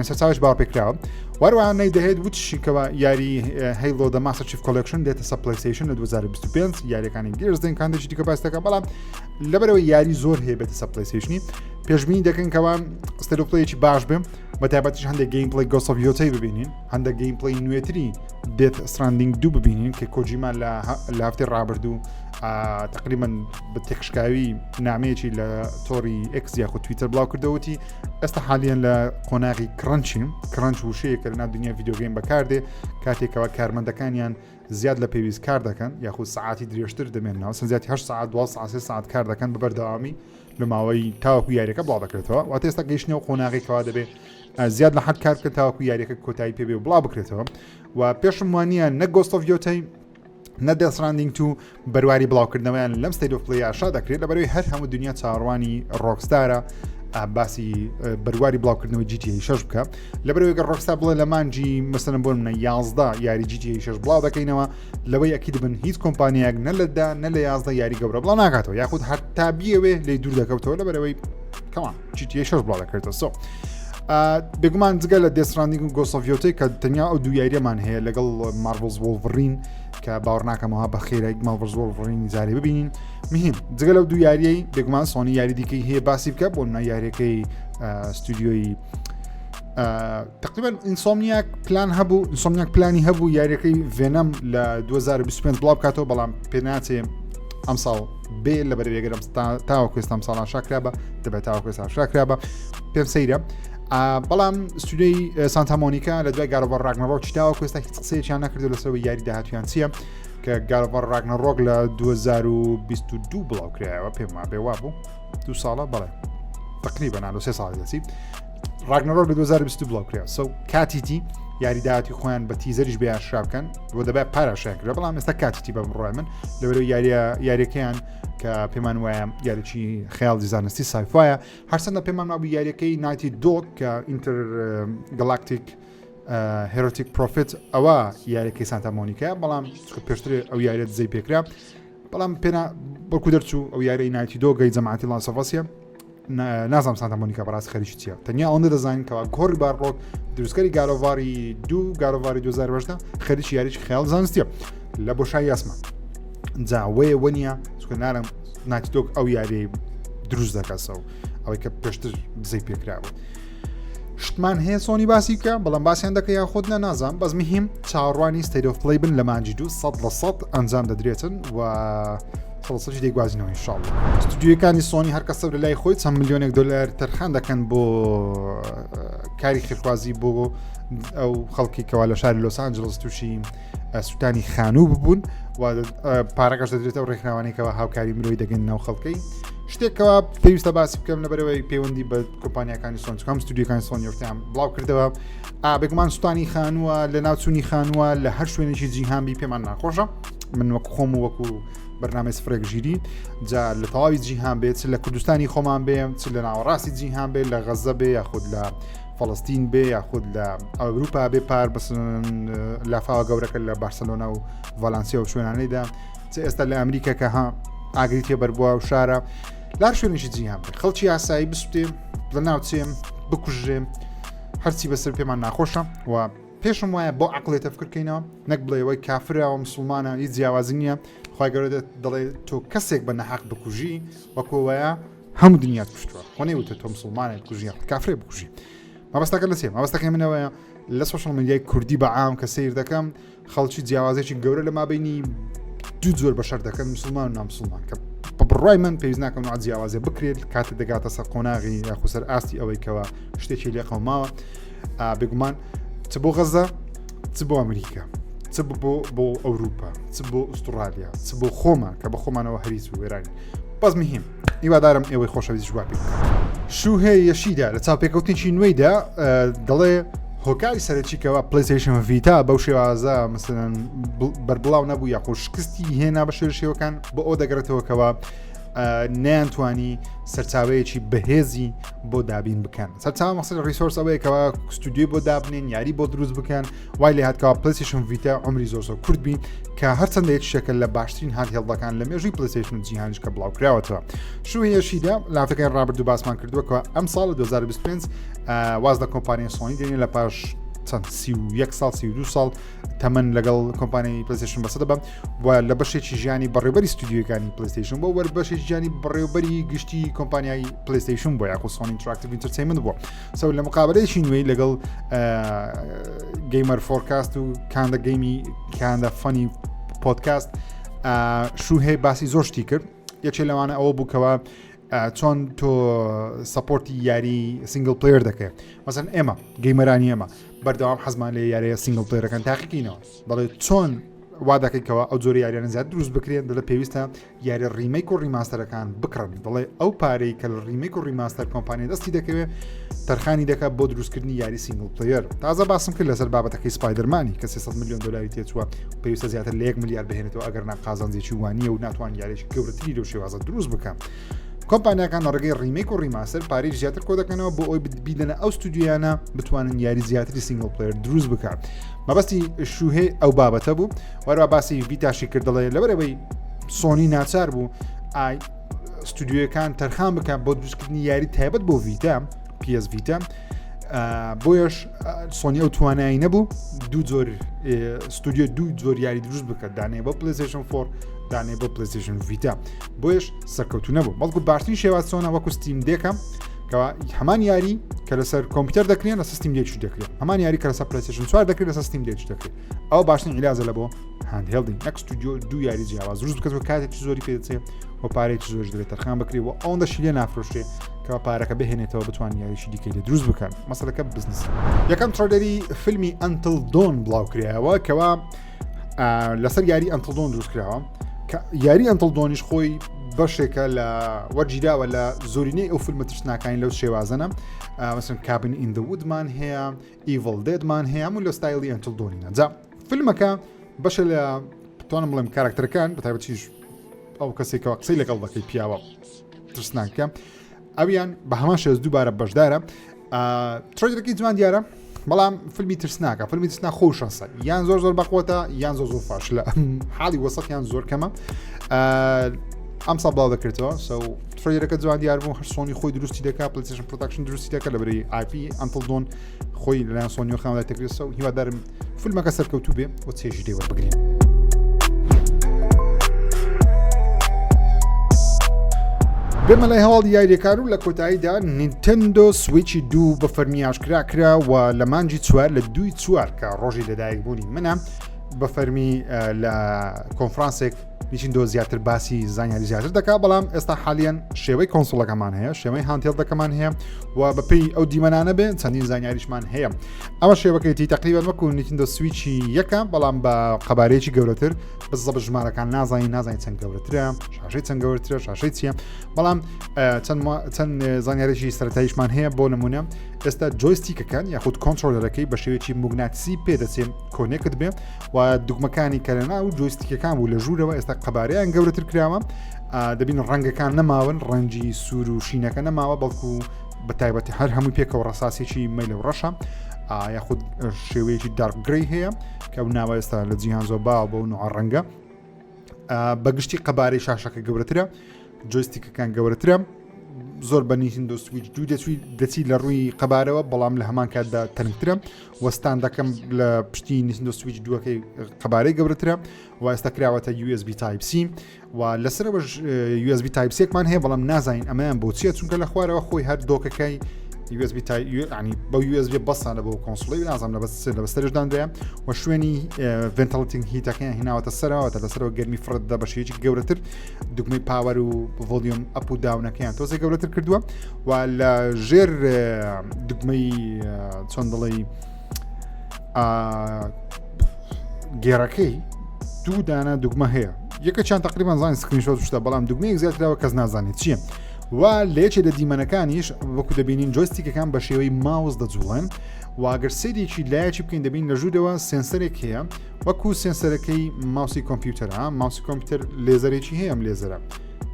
سەرچاوش باوە پێکراوە وەروە Nate the Hate وتشی کەەوە یاری Halo The Master Chief Collection دێتە سە PlayStation لە 2025 یاریەکانی Gears دێن کاندێکی دیکە باس دەکەم بەڵام لەبەرەوە یاری زۆر هەیە بێتە سە PlayStation ی پێشبینی دەکەن کەوا State of Play ێکی باش بێ بە تایبەتیش هەندێک gameplay Ghost of Yotei ببینین هەندێک gameplay نوێتری Death Stranding دوو ببینین کە کۆجیما لە لە هەفتەی ڕابردوو تقریبا بە تێکشکاوی نامەیەکی لە تۆڕی ئێکس یاخود تویتەر بڵاو کردەوەتی ئێستا حالیان لە قۆناغی crunch ین crunch وشەیە کە لەناو دنیا video game بەکاردێ کاتێکەوە کارمەندەکانیان زیاد لە پێویست کار دەکەن یاخود سعاتی درێژتر دەمێنەوە سن زیاتی 8 ساعت 12 ساعت 3 ساعت کار دەکەن بە بەردەوامی لە ماوەی تاوەکو یاریەکە بڵاو دەکرێتەوە واتە ئێستا گەیشتنەوە قۆناغی کەوا دەبێ زیاد لە حد کار بکەن تاوەکو یاریەکە کۆتایی پێبێ و بڵاو بکرێتەوە و پێشم وانە نە Ghost of Yotei نە Death Stranding two بەرواری بڵاوکردنەوەیان لەم State of Play ئاشا دەکرێت لەبەرەوەی هەر هەموو دنیا چاوەڕوانی Rockstar ە باسی بەرواری بڵاوکردنەوەی GTA 6 بکە لەبەرەوەی گەر Rockstar بڵێ لە مانجی مەسەلەن بۆ منە 11 یاری GTA 6 بڵاو دەکەینەوە لەوەی ئەکی دەبن هیچ کۆمپانیایەک نە لە دا نە لە 11 یاری گەورە بڵاو ناکاتەوە یاخود هەتا بیەوێ لی دوور دەکەوتەوە لەبەرەوەی کەمان GTA 6 بڵاو دەکرێتەوە so بێگومان جگە لە Death Stranding و Ghost of Yotei کە تەنیا ئەو دوو یاریەمان هەیە لەگەڵ Marvel's Wolverine کە باوەڕ ناکەمەوە بە خێرای Marvel's Wolverine جارێ ببینین مهم جگە لەو دوو یاریەی بێگومان سۆنی یاری دیکەی هەیە باسی بکە بۆ منە یاریەکەی ستودیۆی تقریبا Insomniac پلان هەبوو Insomniac پلانی هەبوو یاریەکەی Venom لە 2025 بڵاو بکاتەوە بەڵام پێناچێ ئەمساڵ بێ لە بەرێگەرم تاوەکو ئێستا ئەمساڵ ئاشکرا بە دەبێت تاوەکو ئێستا ئاشکرا بە پێم سەیرە بەڵام ستودیۆی Santa Monica لە دوای God of War Ragnarok تاوەکو ئێستا هیچ قسەیەکیان نەکردو لەسەر یاری داهاتویان چییە کە God of War Ragnarok لە 2022 بڵاو کرایەوە پێم وابێ وابوو دو ساڵە بەڵێ تقریبا نالۆ سێ ساڵ دەچی Ragnarok لە 2022 بڵاو کرا so کاتیتی یاری داهاتی خۆیان بە teaser یش بێ ئاشکرا بکەن بۆ دەبێت پاراشیان کرد بەڵام ئێستا کاتیتی بە بڕای من لەبەرەوە یاریە یاریەکەیان کە پێمان وایە یاریی خەیاڵی زانستی sci-fi یە هەرچەندە پێمان وابوو یاریەکەی Naughty Dog کە Intergalactic Heretic Prophet ئەوە یاریەکەی Santa Monica بەڵام پێشتر ئەو یاریە دزەی پێکرا بەڵام پێنا بەکو دەرچوو ئەو یاری Naughty Dog ی جەماعەتی Last of Us ە نازانم Santa Monica بەڕاست خەریکی چییە تەنیا ئەوەندە دەزانین کەوا Cory Barlog دروستکەری God of War ی دوو God of War ی 2010 خەریکی یاریی خەیاڵ زانستیە لە بۆشای یاسمان جا وەیە وەنیە چکە نارم Naughty Dog ئەو یاریەی دروست دەکەسەوە ئەوەی کە پێشتر دزەی پێکرابوو شتمان هەیە سۆنی باسی بکە بەڵام باسییان دەکە یا خۆت نە نازان بەس مهم چاوەڕوانی State of Play بن لە مانجی دوو سە لە سە ئەنجام دەدرێتن و سەڵسەی دەیگوازینەوە ئینشاڵڵا ستودیۆکانی سۆنی هەر کەسە لە لای خۆی چەند ملیۆنێک دلار تەرخان دەکەن بۆ کاری خێرخوازی بۆ ئەو خەڵکی کەوا لە شاری لۆس ئەنجلس تووشی سووتانی خانوو ببوون و پارەکەش دەدرێتەوە ڕێکخراوانێکەوە هاوکاری مرۆی دەگەن ناو خەڵکەی شتێکەوە پێویستە باسی بکەم لەبەرەوەی پەیوەندی بە کۆمپانیەکانی سۆن چکام ستودیوکانی سۆن یۆرتیان بڵاو کردەوە بێگومان سووتانی خانووە لە ناوچوونی خانووە لە هەر شوێنێکی جیهان بی پێمان ناخۆشە من وەک خۆم و وەکو بەرنامەی سفرێک ژیری جا لە تەواوی جیهان بێت چ لە کوردستانی خۆمان بێ چ لە ناوەڕاستی جیهان بێ لە غەزە بێ یاخود لە فەڵستین بێ یاخود لە ئەوروپا بێ پار بەسن لافاوە گەورەکە لە بارسلۆنا و ڤالانسیا و شوێنانەیدا چ ئێستا لە ئەمریکا کە ها ئاگری تێبەربووە و شارە لار شوێنێکی جیهان بێت خەڵکی ئاسایی بسوتێ لە ناوچێم بکوژرێم هەرچی بەسەر پێمان ناخۆشە و پێشم وایە بۆ عقلێتە فکرکەینەوە نەک بڵێەوەی کافرەوە مسلمانە هیچ جیاوازی نییە. خوای گەورە دەڵێ تۆ کەسێک بە نەحەق بکوژی وەکو وایە هەموو دنیات کوشتووە خۆ نەیوتە تۆ مسلمانێک بکوژی یاخود کافرێ بکوژی. مەبەستەکە لە چیە؟ مەبەستەکەی منەوەیە لە social media ی کوردی بە عام کە سیر دەکەم خەڵکی جیاوازێکی گەورە لە مابینی دوو زۆر بەشەر دەکەن مسلمان و نامسلمان کە بە بڕای من پێویست ناکەم نوع جیاوازێ بکرێت کاتێک دەگاتە سەر قۆناغی یاخو سەر ئاستی ئەوەی کەەوە شتێکی لێ قەوماوە بێگومان چ بۆ غەزە چ بۆ ئەمریکا چ بۆ بۆ ئەوروپا چ بۆ ئوسترالیا چ بۆ خۆمان کە بە خۆمانەوە هەریس و وێرانی بەس مهم هیوادارم ئێوەی خۆشەویست وا پێ بکەن. شوهێ یەشیدا لە چاوپێکەوتنێکی نوێیدا دەڵێ هۆکاری سەرەکی کەوا PlayStation Vita بەو شێوازە مثلەن بەربڵاو نەبوو یاخۆ شکستی هێنا بە شێر شێوەکان بۆ ئەو دەگەڕێتەوە کەوا نەیانتوانی سەرچاوەیەکی بەهێزی بۆ دابین بکەن سەرچاوە مەسەر resource ئەوەیە کەوا ستودیۆی بۆ دابنێن یاری بۆ دروست بکەن وای لێ هاتکەوە PlayStation Vita عمری زۆر زۆر کورت بی کە هەرچەندە یەکێکە لە باشترین handheld ەکان لە مێژووی PlayStation و جیهانیش کە بڵاو کراوەتەوە. شوهی یۆشیدا لە هەفتەکانی ڕابردوو باسمان کردووە کە ئەم ساڵ 2025 واز لە کۆمپانیای سۆنی دێنێ لە پاش چەند 31 ساڵ 32 ساڵ تەمەن لەگەڵ کۆمپانیای PlayStation بەسە دەبم و لە بەشێکی ژیانی بەڕێوبەری ستودیۆکانی PlayStation بۆ وەر بەشێکی ژیانی بەڕێوبەری گشتی کۆمپانیای PlayStation بۆ یاخود Sony Interactive Entertainment بووە so لە مقابلەیەکی نوێی لەگەڵ Gamer Forecast و Kinda Gamey Kinda Funny podcast شوهێ باسی زۆر شتی کرد یەکێ لەوانە ئەوە بووکەوە چۆن تۆ support ی یاری single player دەکەێت مەسەن ئێمە gamer انی ئێمە بەردەوام حەزمان لێ یاریە single player ەکان تاقیکەینەوە دەڵێ چۆن وا دەکەیتەوە ئەو جۆری یاریانە زیاد دروست بکرێن دەڵێ پێویستە یاری remake و remaster ەکان بکڕن دەڵێ ئەو پارەی کە لە remake و remaster کۆمپانیا دەستی دەکەوێت تەرخانی دەکات بۆ دروستکردنی یاری single player تازە باسم کرد لەسەر بابەتەکەی Spider-Man ی کە 300 میلیۆن دلاری تێچووە پێویستە زیاتر لە 1 ملیار بهێنێتەوە ئەگەر نا قازانجێکی وانیە و ناتوان یاریێکی گەورەتری لەو شێوازە دروست بکەم کۆمپانیاکان لە ڕێگەی remake و remaster پارەی زیاتر کۆ دەکەنەوە بۆ ئەوی بیدەنە ئەو ستودیۆیانە بتوانن یاری زیاتری single player دروست بکات مەبەستی شوهێ ئەو بابەتە بوو وەروا باسی Vita شی کرد دەڵێ لەبەرەوەی سۆنی ناچار بوو ئای ستودیۆیەکان تەرخان بکات بۆ دروستکردنی یاری تایبەت بۆ Vita PS Vita بۆیەش سۆنی ئەو توانایی نەبوو دوو جۆر ستودیۆ دوو جۆر یاری دروست بکات دانێ بۆ PlayStation 4 دانێ بۆ PlayStation Vita بۆیش سەرکەوتو نەبوو بەڵکو باشترین شێواز چۆنە وەکو Steam Deck ە کەوا هەمان یاری کە لەسەر کۆمپیوتەر دەکرێن لە Steam Deck دەکرێت هەمان یاری کە لەسەر PlayStation 4 دەکرێت لەسەر Steam Deck دەکرێت ئەو باشترین عیلاجە لە بۆ handheld ی نەک ستودیۆ دوو یاری جیاواز دروست بکات و کاتێکی زۆری پێدەچێت و پارێکی زۆر دەبێت تەرخان بکرێ و ئەوەندە شیلێ نافرۆشێ کە پارەکە بهێنێتەوە بتوان یاریشی دیکەی لێ دروست بکەن مەسەلەکە بزنس یەکەم trailer ی فیلمی Until Dawn بڵاو کرایەوە کەوا لەسەر یاری Until Dawn دروست کراوە کە یاری Until Dawn یش خۆی بەشێکە لە وەرگیراوە لە زۆرینەی ئەو فیلمە ترسناکانی لەو شێوازەنە مەسن Cabin in the Woods مان هەیە Evil Dead مان هەیە هەموو لە ستایلی Until Dawn ینە جا فیلمەکە بەشە لە بتوانم بڵێم کارکتەرەکان بە تایبەتیش ئەو کەسێکەوە قسەی لەگەڵ دەکەی پیاوە ترسناکە ئەویان بە هەمان شێز دووبارە بەشدارە trailer ەکەی جوان دیارە بەڵام فیلمی ترسناکە فیلمی ترسنا خۆشەسە یان زۆر زۆر بەقوتە یان زۆر زۆر فاشلە حاڵی وەسەتیان زۆر کەمە ئەم ساڵ بڵاو دەکرێتەوە so trailer ەکە جوان دیار بوو هەر سۆنی خۆی دروستی دەکات PlayStation Production دروستی دەکات لە بەری IP Until Dawn خۆی لەلایەن سۆنیۆ خاوەنداری دەکرێت so هیوادارم فیلمەکە سەرکەوتوو بێ و چێژی لێ وەربگرین. بێمە لای هەواڵی یاریەکان و لە کۆتاییدا Nintendo Switch ی دوو بە فەرمی ئاشکرا کرا و لە مانگی چوار لە دووی چوار کە ڕۆژی لەدایکبوونی منە بە فەرمی لە کۆنفرانسێک Nintendo زیاتر باسی زانیاری زیاتر دەکات بەڵام ئێستا حالیان شێوەی console ەکەمان هەیە شێوەی handheld ەکەمان هەیە و بەپی ئەو دیمەنانە بێ چەندین زانیاریشمان هەیە ئەمە شێوەکەیتی تقریبا وەکو Nintendo Switch ی یەکە بەڵام بە قەبارەیەکی گەورەتر بزە بە ژمارەکان نازانین نازانین چەند گەورەترە شاشەی چەند گەورەترە شاشەی چییە بەڵام چەند چەند زانیارێکی سەرەتاییشمان هەیە بۆ نمونە ئێستا joystick ەکان یاخود controller ەکەی بە شێوەیەکی موگناتیسی پێدەچێت connect بێ و دوگمەکانی کە لە ناو joystick ەکان بوو لە ژوورەوە ئێستا قەبارەیان گەورەتر کراوە دەبین ڕەنگەکان نەماون ڕەنگی سوور و شینەکە نەماوە بەڵکو بە تایبەتی هەر هەمووی پێکەوە ڕساسێکی مەیلە و ڕەشە یاخود شێوەیەکی dark gray هەیە کە ئەو ناوە ئێستا لە جیهان زۆر باوە بەو نوع ڕەنگە بەگشتی قەبارەی شاشەکە گەورەترە joystick ەکان گەورەترە. زۆر بە Nintendo Switch دوو دەچوی دەچی لە ڕووی قەبارەوە بەڵام لە هەمان کاتدا تەنکترە وە stand ەکەم لە پشتی Nintendo Switch دووەکەی قەبارەی گەورەترە و ئێستا کراوەتە USB Type C و لەسەرەوەش USB Type C ێکمان هەیە بەڵام نازانین ئەمەیان بۆ چییە چونکە لە خوارەوە خۆی هەر dock ەکەی USB Type ینی بە USB بەسانە بۆ console ی نازانم لە بەس لە بەستەرشدانرێ و شوێنی ventilating heat ەکەیان هیناوەتە سەرەوە تا لەسەرەوە گەرمی فڕت دە بەشێکی گەورەتر دوگمەی power و volume up و down ەکەیان تۆزێ گەورەتر کردووە و لە ژێر دوگمەی چۆن دەڵێی گێڕەکەی دوو دانە دوگمە هەیە یەکەچیان تقریبان زان screenshot شتە بەڵام دوگمەیەک زیاتراوە کەس نازانێت چییە و لە یەکێ لە دیمەنەکانیش وەکو دەبینین joystick ەکان بە شێوەی ماوس دەجوڵێن واگەر سەیرێکی لایەکی بکەین دەبین لە ژوورەوە sensor ێک هەیە وەکو sensor ەکەی ماوسی کۆمپیوتەرە ماوسی کۆمپیوتەر لێزەرێکی هەیە ئەم لێزەرە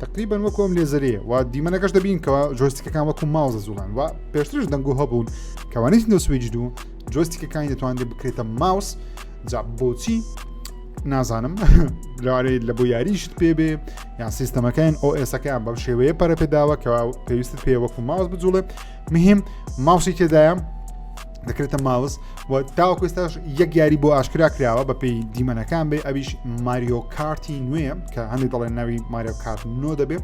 تقریبا وەکو ئەم لێزەرەیە و دیمەنەکەش دەبین کەەوە joystick ەکان وەکو ماوس دەجوڵێن و پێشترش دەنگۆ هەبوون کەوانیت Nintendo Switch دوو joystick ەکانی دەتوانێت بکرێتە ماوس جا بۆچی نازانم لەوانەیە لە بۆ یاریشت پێ بێ یان سیستەمەکەیان OS ەکەیان بەم شێوەیە پەرە پێداوە کەوا پێویستت پێ وەکو ماوس بجوڵێ مهم ماوسی تێدایە دەکرێتە ماوس و تاوەکو ئێستاش یەک یاری بۆ ئاشکرا کراوە بە پێی دیمەنەکان بێ ئەویش Mario Kart ی نوێ کە هەندێک دەڵێن ناوی Mario Kart نۆ دەبێت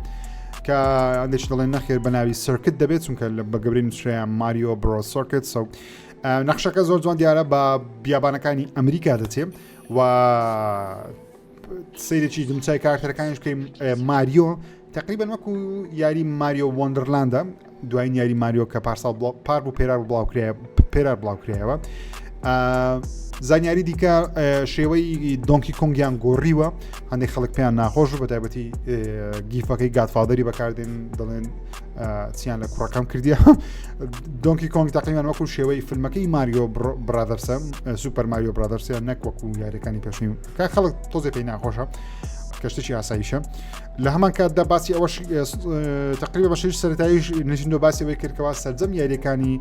کە هەندێک دەڵێن نەخێر بە ناوی Circuit دەبێت چونکە لە بە گەورەی نووسرایە Mario Bros Circuit so نەخشەکە زۆر جوان دیارە بە بیابانەکانی ئەمریکا دەچێت و سەیرێکی دمچای کارکتەرەکانیش بکەین ماریۆ تقریبا وەکو یاری Mario Wonderland ە دوایین یاری ماریۆ کە پارساڵ پار بوو پێرار بڵاو کرایە پێرار بڵاو کرایەوە زانیاری دیکە شێوەی Donkey Kong یان گۆڕیوە هەندێک خەڵک پێیان ناخۆش بە تایبەتی GIF ەکەی Godfather ی بەکاردێن دەڵێن چیان لە کوڕەکەم کردیە Donkey Kong تقریبان وەکو شێوەی فیلمەکەی Mario Brothers ە Super Mario Brothers ە نەک وەکو یاریەکانی پێشین کە خەڵک تۆزێ پێی ناخۆشە کەشتێکی ئاساییشە لە هەمان کاتدا باسی ئەوەش تقریبا بە شەش سەرەتاییش Nintendo باسی ئەوەی کردکەوە سەرجەم یاریەکانی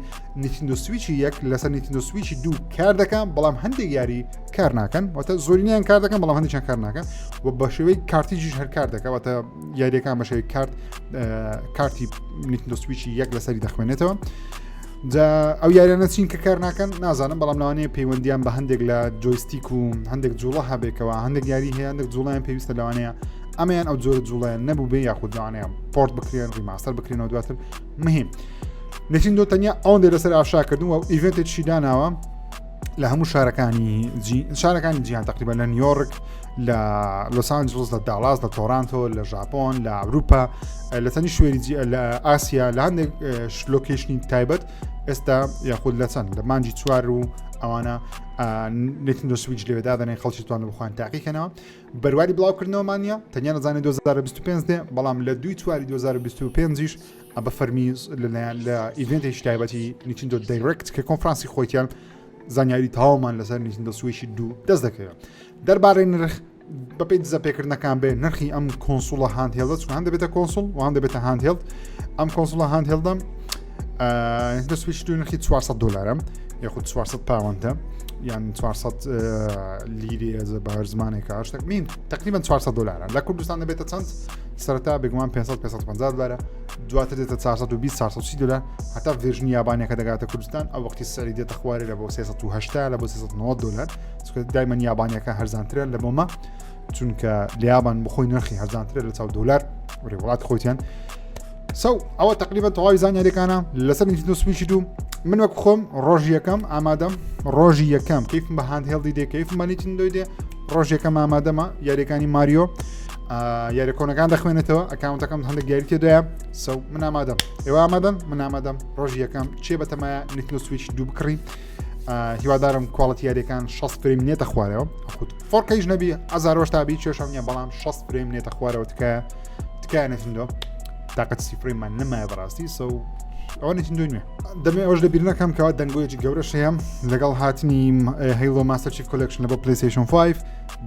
Nintendo Switch ی یەک لەسەر Nintendo Switch ی دوو کار دەکەن بەڵام هەندێک یاری کار ناکەن واتە زۆرینیان کار دەکەن بەڵام هەندێکیان کار ناکەن و بە شێوەی کارتیجیش هەر کار دەکە واتە یاریەکان بە شێوەی کارت کارتی Nintendo Switch ی یەک لەسەری دەخوێنێتەوە جا ئەو یاریانە چین کە کار ناکەن نازانم بەڵام لەوانەیە پەیوەندیان بە هەندێک لە joystick و هەندێک جوڵە هەبێکەوە هەندێک یاری هەیە هەندێک جوڵیان پێویستە لەوانەیە ئەمەیان ئەو جۆرە جوڵیان نەبوو بێ یاخود لەوانەیە port بکرێن remaster بکرێنەوە دواتر مهم Nintendo تەنیا ئەوەندە لەسەر ئاشاکردن و event ێکی داناوە لە هەموو شارەکانی شارەکانی جیهان تقریبا لە نیویۆرک لە لۆس ئەنجلس لە دالاس لە تۆرانتۆ لە ژاپۆن لە ئەوروپا لە چەندی شوێنی لە ئاسیا لە هەندێک location ی تایبەت ئێستا یاخود لە چەند لە مانجی چوار و ئەوانە Nintendo Switch لەوێ دادەنێن خەڵکی توان بخوان تاقیکەنەوە بەرواری بڵاوکردنەوەمانە تەنیا نەزانێت 2025 دێ بەڵام لە دوی چواری 2025یش بە فەرمی لەلایەن لە event ێکی تایبەتی Nintendo Direct کە کۆنفرانسی خۆیتیان زانیاری تەواومان لەسەر Nintendo Switch ی دوو دەست دەکەوێت دەربارەی نرخ بەپێی دزە پێکردنەکان بێ نرخی ئەم console ە handheld ە چون هەم دەبێتە console و هەم دەبێتە handheld ئەم console ە handheld ە Nintendo Switch دوو نرخی 400 دلارە یاخود 400 پاوەندە یان 400 لیرەیە بە هەر زمانێکە شتێک مین تقریبا 400 دلارە لە کوردستان دەبێتە چەند سەرەتا بێگومان 500 550 دلارە دواتر دێتە 420 430 دلار هەتا version ی یابانیەکە دەگاتە کوردستان ئەو وەختی سەری دێتە خوارێ لە بۆ 380 لە بۆ 390 دلار چونکە دایمەن یابانیەکە هەرزانترە لە بۆمە چونکە لە یابان بخۆی نرخی هەرزانترە لە چاو دلار وەری وڵات خۆیان so ئەوە تقریبا تەواوی زانیاریەکانە لەسەر Nintendo Switch ی دوو من وەک خۆم ڕۆژی یەکەم ئامادەم ڕۆژی یەکەم کەیفم بە handheld ی دێ کەیفم بە Nintendo ی دێ ڕۆژ یەکەم ئامادەمە یاریەکانی ماریۆ یاریە کۆنەکان دەخوێنێتەوە account ەکەم هەندێک یاری تێدایە so من ئامادەم ئێوە ئامادەن من ئامادەم ڕۆژی یەکەم چێ بەتەمایە Nintendo Switch دوو بکڕی هیوادارم quality یاریەکان 60 frame نێتە خوارەوە خود 4K یش نەبی هەزارۆش تابی کێشەم نیە بەڵام 60 frame نێتە خوارەوە تکایە تکایە Nintendo تاقەت سی frame مان نەمایە بەڕاستی so ئەوە Nintendo نوێ دەمێ ئەوش لەبیر نەکەم کەوا دەنگۆیەکی گەورەش هەیە لەگەڵ هاتنی Halo Master Chief Collection لە بۆ PlayStation 5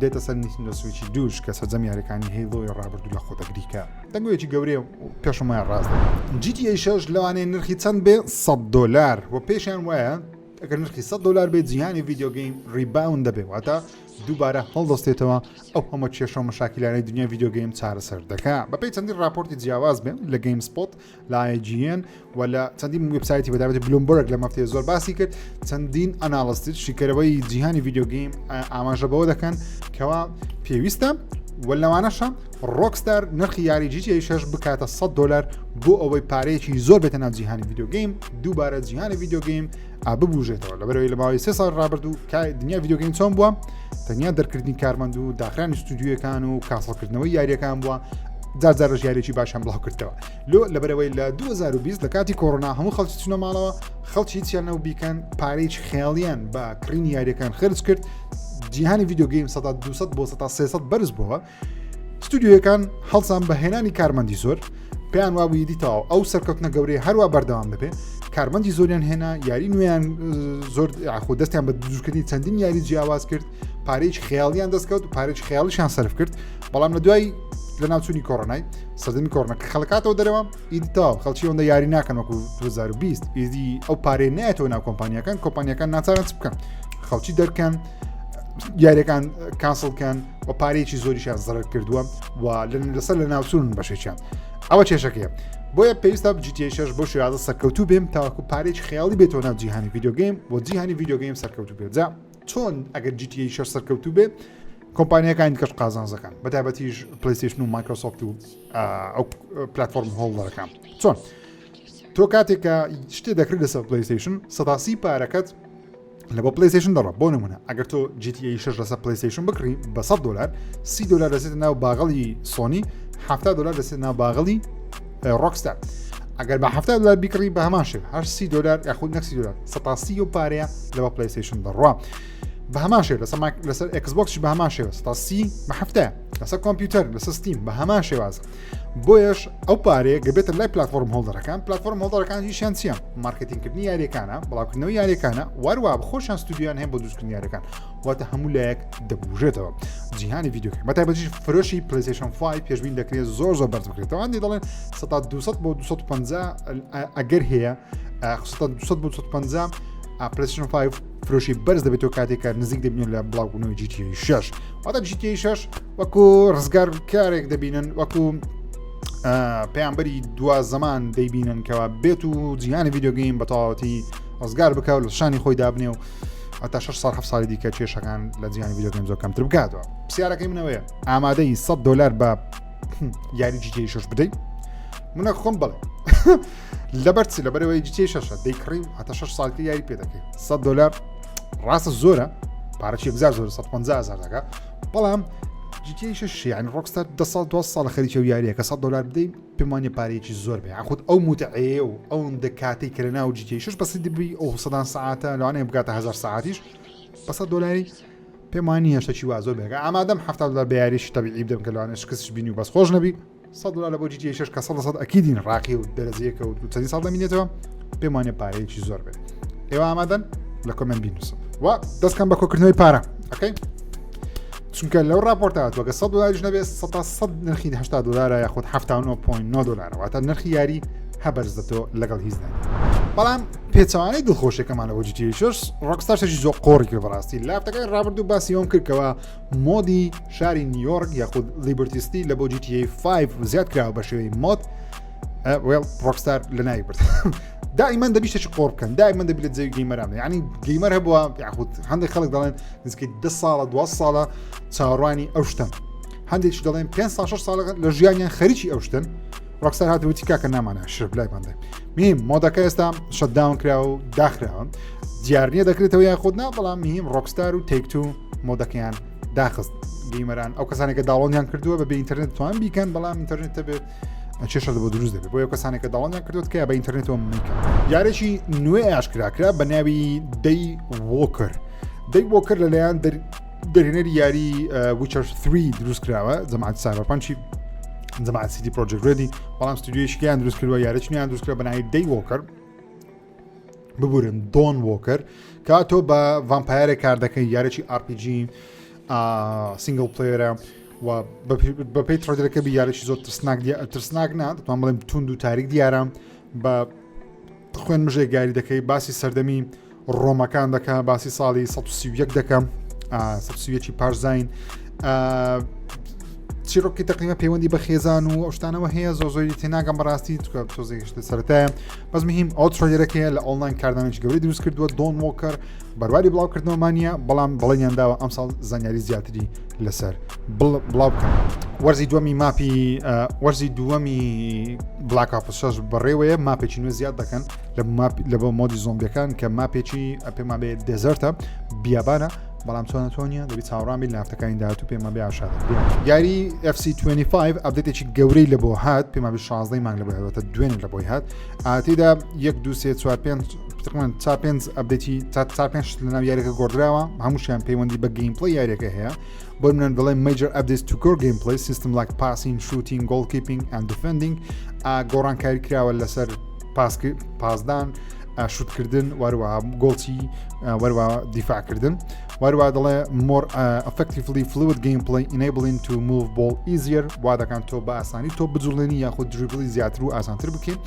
دێتە سەر Nintendo Switch ی دووش کە سەرجەم یاریەکانی Halo ی ڕابردوو لە خۆ دەگری کە دەنگۆیەکی گەورەیە و پێشم وایە ڕاست GTA 6 لەوانەیە نرخی چەند بێ 100 دلار و پێشیان وایە. ئەگەر نرخی 100 دلار بێت جیهانی video game rebound دەبێ واتە دووبارە هەڵدەستێتەوە ئەو هەمە کێشە و مەشاکیلانەی دنیای video game چارەسەر دەکا بەپێی چەندین راپۆرتی جیاواز بێ لە GameSpot لە IGN و لە چەندین وبسایتی بەدابەتی بلومبرگ لە مەفتەیە زۆر باسی کرد چەندین analyst شیکەرەوەی جیهانی video game ئاماژە بەوە دەکەن کەوا پێویستە و لەوانەشە ڕۆکستار نرخی یاری GTA 6 بکاتە 100 دلار بۆ ئەوەی پارەیەکی زۆر بێتە ناو جیهانی video game دووبارە جیهانی video game ببوژێتەوە لەبەرەوەی لە ماوەی سێ ساڵ ڕابردوو دنیا video game چۆن بووە تەنیا دەرکردنی کارمەند و داخرانی ستودیوەکان و cancel کردنەوەی یاریەکان بووە جارجارەش یاریی باشیان بڵاو کردەوە لۆ لەبەرەوەی لە 2020 لە کاتی کۆرۆنا هەموو خەڵکی چونە ماڵەوە خەڵکی هیچیان نەو بیکەن پارەیەکی خێڵیان بە کڕینی یاریەکان خرج کرد جیهانی video game 200 بۆ 300 بەرز بووە ستودیۆیەکان هەڵسان بە هێنانی کارمەندی زۆر پێیان وابوو یدی تەواو ئەو سەرکەوتنە گەورەی هەروە بەردەوام دەبێ کارمەندی زۆریان هێنا یاری نوێیان زۆر یاخۆ دەستیان بە دروستکردنی چەندین یاری جیاواز کرد پارێکی خەیاڵیان دەستکەوت و پارێکی خەیاڵیشان سەرف کرد بەڵام لە دوای لە ناوچوونی کۆرۆنای سەردەمی کۆرۆنا کە خەڵکاتەوە دەرەوە ئیدی تەواو خەڵکی ئەوەندە یاری ناکەن وەکو 2020 ئیدی ئەو پارەیە نایەتەوە ناو کۆمپانیەکان کۆمپانیەکان ناچارن چ بکەن خەڵکی دەرکەن یاریەکان cancel کەن و پارەیەکی زۆریشیان زەرەر کردووە و لەسەر لە ناوچوون بەشێکیان ئەوە کێشەکەیە بۆیە پێویستە GTA 6 بۆ شێوازە سەرکەوتوو بێم تاوەکو پارێکی خەیاڵی بێتەوە ناو جیهانی video game و جیهانی video game سەرکەوتوو بێت جا چۆن ئەگەر GTA 6 سەرکەوتوو بێ کۆمپانیەکانی کەش قازانزەکان بە تایبەتیش PlayStation و مایکرۆسۆفت و ئەو platform holder ەکان چۆن تۆ کاتێک کە شتێ دەکرێت لەسەر PlayStation سەداسی پارەکەت لە بۆ PlayStation دەڕە بۆ نمونە ئەگەر تۆ GTA 6 لەسەر PlayStation بکڕی بە 100 دلار 30 دلار دەچێتە ناو باغڵی سۆنی 70 دلار دەچێت ناو باغڵی ڕۆکستار ئەگەر بە 70 دلار بیکڕی بە هەمان شێ هەر 30 دلار یاخود نەک 30 دلار 130 و پارەیە لە بە PlayStation دەڕوا بە هەمان شێ لەسەر لەسەر Xbox بە هەمان شێوە 130 بە هەفتە لەسەر کۆمپیوتەر لەسەر Steam بە هەمان شێوازە بۆیەش ئەو پارەیە گەبێتە لای platform holder ەکان platform holder ەکان هیچیان چییە مارکتینگکردنی یاریەکانە بڵاوکردنەوەی یاریەکانە وەروە خۆشیان ستودیویان هەیە بۆ دروستکردنی یاریەکان واتە هەموو لایەک دەبوژێتەوە جیهانی video game بەتایبەتیش فرۆشی PlayStation 5 پێشبین دەکرێت زۆر زۆر بەرز بکرێتەوە هەندێک دەڵێن 200 بۆ 250 ئەگەر هەیە 200 بۆ 250 PlayStation 5 فرۆشی بەرز دەبێتەوە کاتێک کە نزیک دەبین لە بڵاوبوونەوەی GTA 6 واتە GTA 6 وەکو ڕزگار کارێک دەبینن وەکو پەیامبەری دوا زەمان دەیبینن کەوا بێت و جیهانی video game بە تەواوەتی ڕزگار بکە و لە شانی خۆی دابنێ و هەتا 6 ساڵ 7 ساڵی دیکە کێشەکان لە جیهانی video game زۆر کەمتر بکاتەوە پرسیارەکەی منەوەیە ئامادەی 100 دلار بە یاری GTA 6 بدەیت منە خۆم بڵێ لەبەر چ لەبەرەوەی GTA 6 دەیکڕی هەتا 6 ساڵکە یاری پێ دەکەی 100 دلار ڕاستە زۆرە پارەی یەکجار زۆر 150 هزار دەکە بەڵام GTA 6 یعنی ڕۆکستار 10 ساڵ 12 ساڵ خەریکە و یاریەکە 100 دلار بدەین پێم وانە پارەیەکی زۆر بێ یاخود ئەو متعەیە و ئەوەندە کاتێک کە لە ناو GTA 6 بەسی دەبی ئەو سەدان سەعاتە لەوانەیە بگاتە هزار سەعاتیش بە 100 دلاری پێم وانە شتێکی وا زۆر بێگە ئامادەم 70 دلار بە یاریشی تەبیعی بدەم کە لەوانەیە شکستش بینی و بەس خۆش نەبی 100 دلار لە بۆ GTA 6 کە 100 لە 100 ئەکیدین ڕاقی و دەرەجەیەکە و چەندین ساڵ دەمینێتەوە پێم وانە پارەیەکی زۆر بێت ئێوە ئامادەن لە comment بینوسن و دەستکەن بە کۆکردنەوەی پارە okay چونکە لەو راپۆرتە هاتووە کە 100 دلاریش نەبێت 100 نرخی 80 دلارە یاخود 79.9 دلارە واتە نرخی یاری هەبەرز دەتەوە لەگەڵ هیچ نانی بەڵام پێچوانەی دڵخۆشیەکەمان لە GTA 6 ڕۆکستار شتێکی زۆر قۆڕی کرد بەڕاستی لافتەکەی ڕابردوو باسی ئەوم کردکەوە mod ی شاری نیویۆرک یاخود Liberty City لە بۆ GTA 5 زیاد کراوە بە شێوەی mod well ڕۆکستار لە ناوی برد دائما دەبی شتێکی قۆڕ بکەن دائما دەبی لە جێی gamer ان یعنی gamer هەبووە یاخود هەندێک خەڵک دەڵێن نزیکەی ده ساڵە دو ساڵە چاوەڕوانی ئەو شتن هەندێکی دەڵێن 5 ساڵ 6 ساڵە لە ژیانیان خەریکی ئەو شتن ڕۆکستار هات وتی کاکە نامانە شرب لایمان دای میم mod ەکە ئێستا shutdown کرا و داخراوە دیار نییە دەکرێتەوە یان خۆت نا بەڵام میم ڕۆکستار و Take-Two mod ەکەیان داخست gamer ان ئەو کەسانێک کە download یان کردووە بە بێ ئینتەرنێت توان بیکەن بەڵام ئینتەرنێت بێت کێشە بۆ دروست دەبێت بۆیە کەسانێک کە download یان کردوت کە بە ئینتەرنێتەوە میکەن یارێکی نوێ ئاشکرا کرا بە ناوی Daywalker Daywalker لەلایەن دەرهێنەری یاری Witcher 3 دروست کراوە جەماعەت Cyberpunk ی جەماعەت CD Projekt Red ی بەڵام ستودیۆیشکیان دروست کردووە یارێکیان دروست کرا بە ناوی Daywalker ببورن Dawnwalker کە تۆ بە vampire ێک کار دەکەی یارێکی RPG single player ە و بەپی trailer ەکە بی یارێکی زۆر ترسناک ترسناک نا دەتوان بڵێم توند و تاریک دیارە بە خوێن مژێک یاری دەکەی باسی سەردەمی ڕۆمەکان دەکە باسی ساڵی 1930 دەکەم 1930 پاش زین چیرۆکی تقریبا پەیوەندی بە خێزان و ئەو شتانەوە هەیە زۆ زۆری تێناگەم بەڕاستی چکە تۆزێکشتە سەرەتایە بەس مهم ئەو trailer ەکەیە لە ئۆنلاین کاردانێکی گەورەی دروست کردووە دۆن وۆکەر بەرواری بڵاوکردنەوەمانە بەڵام بەڵێنیان داوە ئەمساڵ زانیاری زیاتری لەسەر بڵاو بکەن. وەرزی دووەمی map ی وەرزی دووەمی Black Ops 6 بەڕێوەیە map ێکی نوێ زیاد دەکەن لە map لە بۆ mode ی زۆمبیەکان کە map ێکی پێمان بێ desert ە بیابانە بەڵام چۆنە تۆنیە دەبی چاوەڕان لە هەفتەکانی داهاتوو پێمان بێ ئاشا دەکرێت یاری FC25 update ێکی گەورەی لە بۆ هات پێمان بێ 16 مانگ لە بۆ هاتە دوێنێ لە بۆی هات ئاتیدا 1 2 3 4 5 تقریبا 4 5 update ی 4 5 شت لەناو یاریەکە گۆڕدراوە هەمووشیان پەیوەندی بە gameplay یاریەکە هەیە بۆ منەن دەڵێ major updates to core gameplay system like passing shooting goalkeeping and defending گۆڕانکاری کراوە لەسەر پاسدان شوتکردن وەروە گۆڵچی وەروە دیفاعکردن وەروە دەڵێ more effectively fluid gameplay enabling to move ball easier وا دەکان تۆ بە ئاسانی تۆ بجوڵێنی یاخود dribble ی زیاتر و ئاسانتر بکەین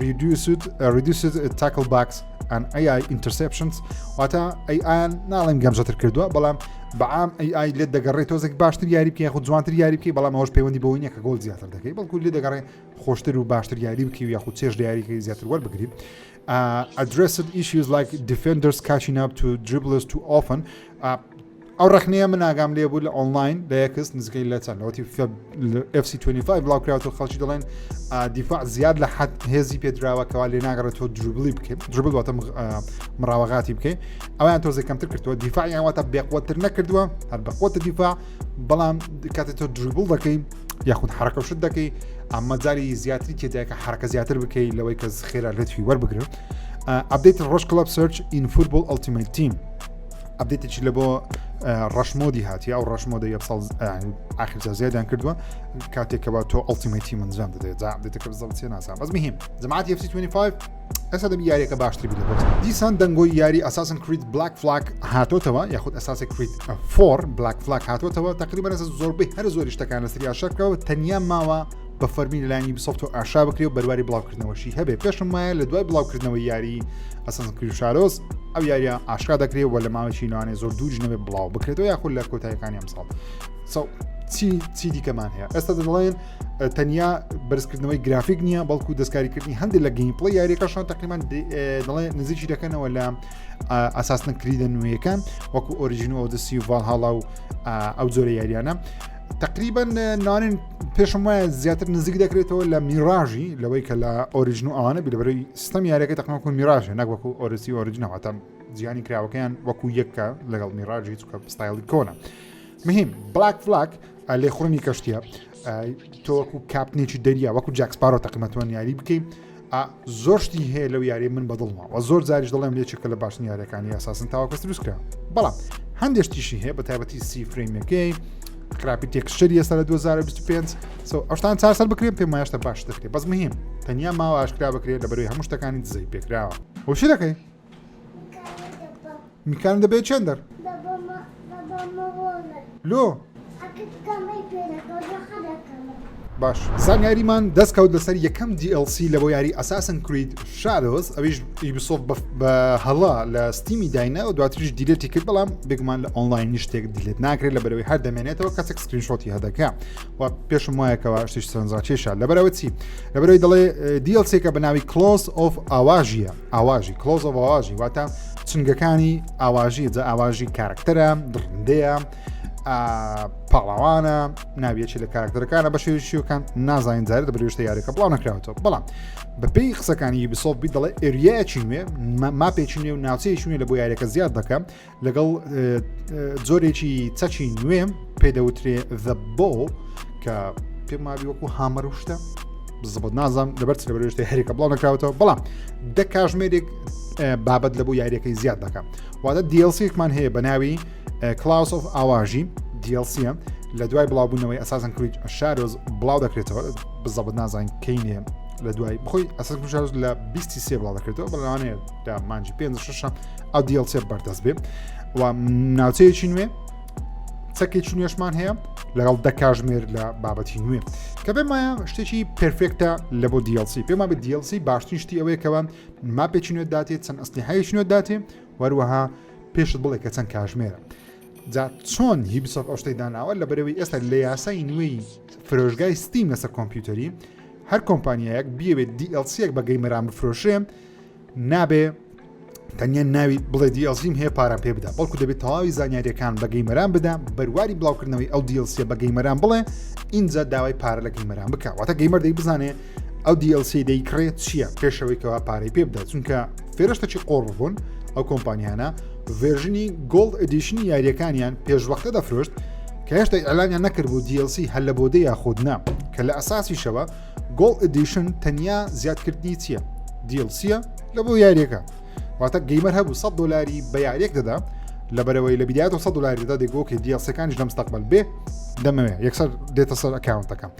reduced reduced tackle backs and AI interceptions واتە AI ناڵێم گەمژەتر کردووە بەڵام بەعام AI لێت دەگەڕێت تۆزێک باشتر یاری بکەی یاخود جوانتر یاری بکەی بەڵام ئەوەش پەیوەندی بەوەی نییە کە گۆڵ زیاتر دەکەی بەڵکو لێ دەگەڕێ خۆشتر و باشتر یاری بکەی و یاخود چێژ لە یاریکەی زیاتر وەربگری addressed issues like defenders catching up to dribblers too often ئەو ڕخنەیە من ئاگام لێ بوو لە ئۆنلاین لە یەکس نزیکەی لە چەند لەوەتی FC25 بڵاو کراوەتەوە خەڵکی دەڵێن دیفاع زیاد لە حەد هێزی پێدراوە کەوا لێ ناگەڕێت تۆ dribble ی بکەیت dribble واتە مراوەغاتی بکەیت ئەویان تۆزێک کەمتر کردووە دیفاعیان واتە بێقوەتر نەکردووە هەر بەقوەتە دیفاع بەڵام کاتێ تۆ dribble دەکەی یاخود حرەکە شت دەکەی ئەمە جاری زیاتری تێدایکە حرەکە زیاتر بکەی لەوەی کە خێرا لەتوی وەربگرن update Rush Club Search in Football Ultimate Team update ێکی لە بۆ Rush mode ی هاتی ئەو Rush mode ە یەک ساڵ ئاخر جا زیادیان کردووە کاتێکەوە تۆ Ultimate Team ئەنجام دەدەێت جا update ەکە بزەڵ چێ نازانم بەس مهم جەماعەتی FC 25 ئێستا دەبی یاریەکە باشتر بی لە بۆ دیسان دەنگۆی یاری Assassin's Creed Black Flag هاتۆتەوە یاخود Assassin's Creed 4 Black Flag هاتۆتەوە تقریبا ئێستا زۆربەی هەر زۆری شتەکان لەسەری ئاشکراوە تەنیا ماوە بە فەرمی لەلایەن Ubisoft و ئاشا بکرێ و بەرواری بڵاوکردنەوەشی هەبێ پێشم وایە لە دوای بڵاوکردنەوەی یاری Assassin's Creed Shadows ئەو یاریە ئاشکرا دەکرێت و لە ماوەی لەوانێ زۆر دووریش نەبێت بڵاو بکرێتەوە یاخود لە کۆتایەکانی ئەمساڵ چی چی دیکەمان هەیە ئێستا دەڵێن تەنیا بەرزکردنەوەی گرافیک نییە بەڵکو دەستکاریکردنی هەندێک لە gameplay یاریەکەشان تقریبان دەڵێ نزیکی دەکەنەوە لە Assassin's Creed ە نوێیەکان وەکو Origin و Odyssey و Valhalla و ئەو جۆرە یاریانە تقریبا نانن پێشم وایە زیاتر نزیک دەکرێتەوە لە میراژی لەوەی کە لە Origin و ئەوانە بی لەبەرەی سیستەم یاریەکە تەقمەکو Mirage ە نەک وەکو Odyssey Origin ەوەتە جیهانی کراوەکەیان وەکو یەکە لەگەڵ میراژی چکە ستایلی کۆنە مهم Black Flag لێخوڕنی کەشتیە تۆ وەکو کاپتنێکی دەریا وەکو Jack Sparrow تەقیمەتوان یاری بکەیت زۆر شتی هەیە لەو یاری من بەدڵمە و زۆر جاریش دەڵێم یەکێکە لە باشترین یاریەکانی Assassin تاوەکە دروست کرا بەڵام هەندێک شتیشی هەیە بە تایبەتی سی frame ەکەی خراپی texture ی ئێستا لە 2025 so ئەوشتان چارەسەر بکرێن پێم وایە شتە باش دەکرێت بەس مهم تەنیا ماوە ئاشکرا بکرێت لە بەروی هەموو شتەکانی دزەی پێکراوە وشی دەکەی میکان دەبێت چێندەر لۆ باش زانیاریمان دەست کەوت لەسەر یەکەم DLC لە بۆ یاری Assassin's Creed Shadows ئەویش Ubisoft بە هەڵە لە Steam ی داینا و دواتریش delete ی کرد بەڵام بێگومان لە ئۆنلاین شتێک delete ناکرێت لە بەرەوەی هەر دەمێنێتەوە کەسێک screenshot ی هەدەکە و پێشم وایەکەوە شتیش سەرنجڕاکێشە لەبەرەوە چی لەبەرەوەی دەڵێ DLC ێکە بە ناوی Claws of Awaji یە Awaji Claws of Awaji واتە چنگەکانی ئاواژی جا ئاواژی کارکتەرە دڕندەیە پاڵاوانە ناویەکی لە کارکتەرەکانە بە شێوی شیوەکان نازانین جارێت بەرێشتە یاریەکە بڵاو نەکراوەتەوە بەڵام بەپێی قسەکانی Ubisoft بی دەڵێ area یەکی نوێ map ێکی نوێ و ناوچەیەکی نوێ لە بۆ یاریەکە زیاد دەکەم لەگەڵ جۆرێکی چەکی نوێ پێ دەوترێ The Bow کە پێم وابی وەکو hammer و شتە بزبط نازانم لەبەر چ لەبەرشتە هەرێکە بڵاو نەکراوەتەوە بەڵام دە کاژمێرێک بابەت لە بۆ یاریەکەی زیاد دەکە واتە DLC ێکمان هەیە بە ناوی Claws of Awaji DLC ە لە دوای بڵاوبوونەوەی Assassin's Creed Shadows بڵاو دەکرێتەوە بزەبت نازانین کەینێ لە دوای بخۆی Assassin's Creed Shadows لە 23 بڵاو دەکرێتەوە بەڵانەیە لە مانجی پێ شەشە ئەو DLC بەردەست بێ و ناوچەیەکی نوێ چەکێکی نوێشمان هەیە لەگەڵ دە کاژمێر لە بابەتی نوێ کە بێمایە شتێکی perfect ە لە بۆ DLC پێما بە DLC باشترین شتی ئەوەیەکەوە map ێکی نوێ داتێ چەند ئەسلیحەیەکی نوێ داتێ وەروەها پێشت بڵێ کە چەند کاژمێرە. جا چۆن یوبیسۆفت ئەو شتەی داناوە لە بەرەوەی ئێستا لە یاسای نوێی فرۆشگای ستیم لەسەر کۆمپیوتەری هەر کۆمپانیایەک بیەوێت DLC یەک بە gamer ان بفرۆشێ نابێ تەنیا ناوی بڵێ DLC م هەیە پارە پێ بدە بەڵکو دەبێت تەواوی زانیاریەکان بە gamer ان بدە بەرواری بڵاوکردنەوەی ئەو DLC ە بە gamer ان بڵێ ئینجا داوای پارە لە gamer ان بکە واتە gamer دەی بزانێ ئەو DLC دەیکڕێت چییە پێشەوەی کەوا پارەی پێ بدات چونکە فێرەشتەکی قۆڕ بوون ئەو کۆمپانیانە version ی gold edition ی یاریەکانیان پێشوەختە دەفرۆشت کە هێشتا ئەلانیان نەکردبوو DLC هەر لە بۆدە یاخود نا کە لە ئەساسیشەوە gold edition تەنیا زیادکردنی چییە DLC یە لە بۆ یاریەکە واتە gamer هەبوو 100 دلاری بە یاریەک دەدا لەبەرەوەی لە بیدایەت 100 دلاری دەدا دەگۆکە DLC ەکانیش لە مستەقبل بێ دەمەوێ یەکسەر دێتە سەر account ەکەم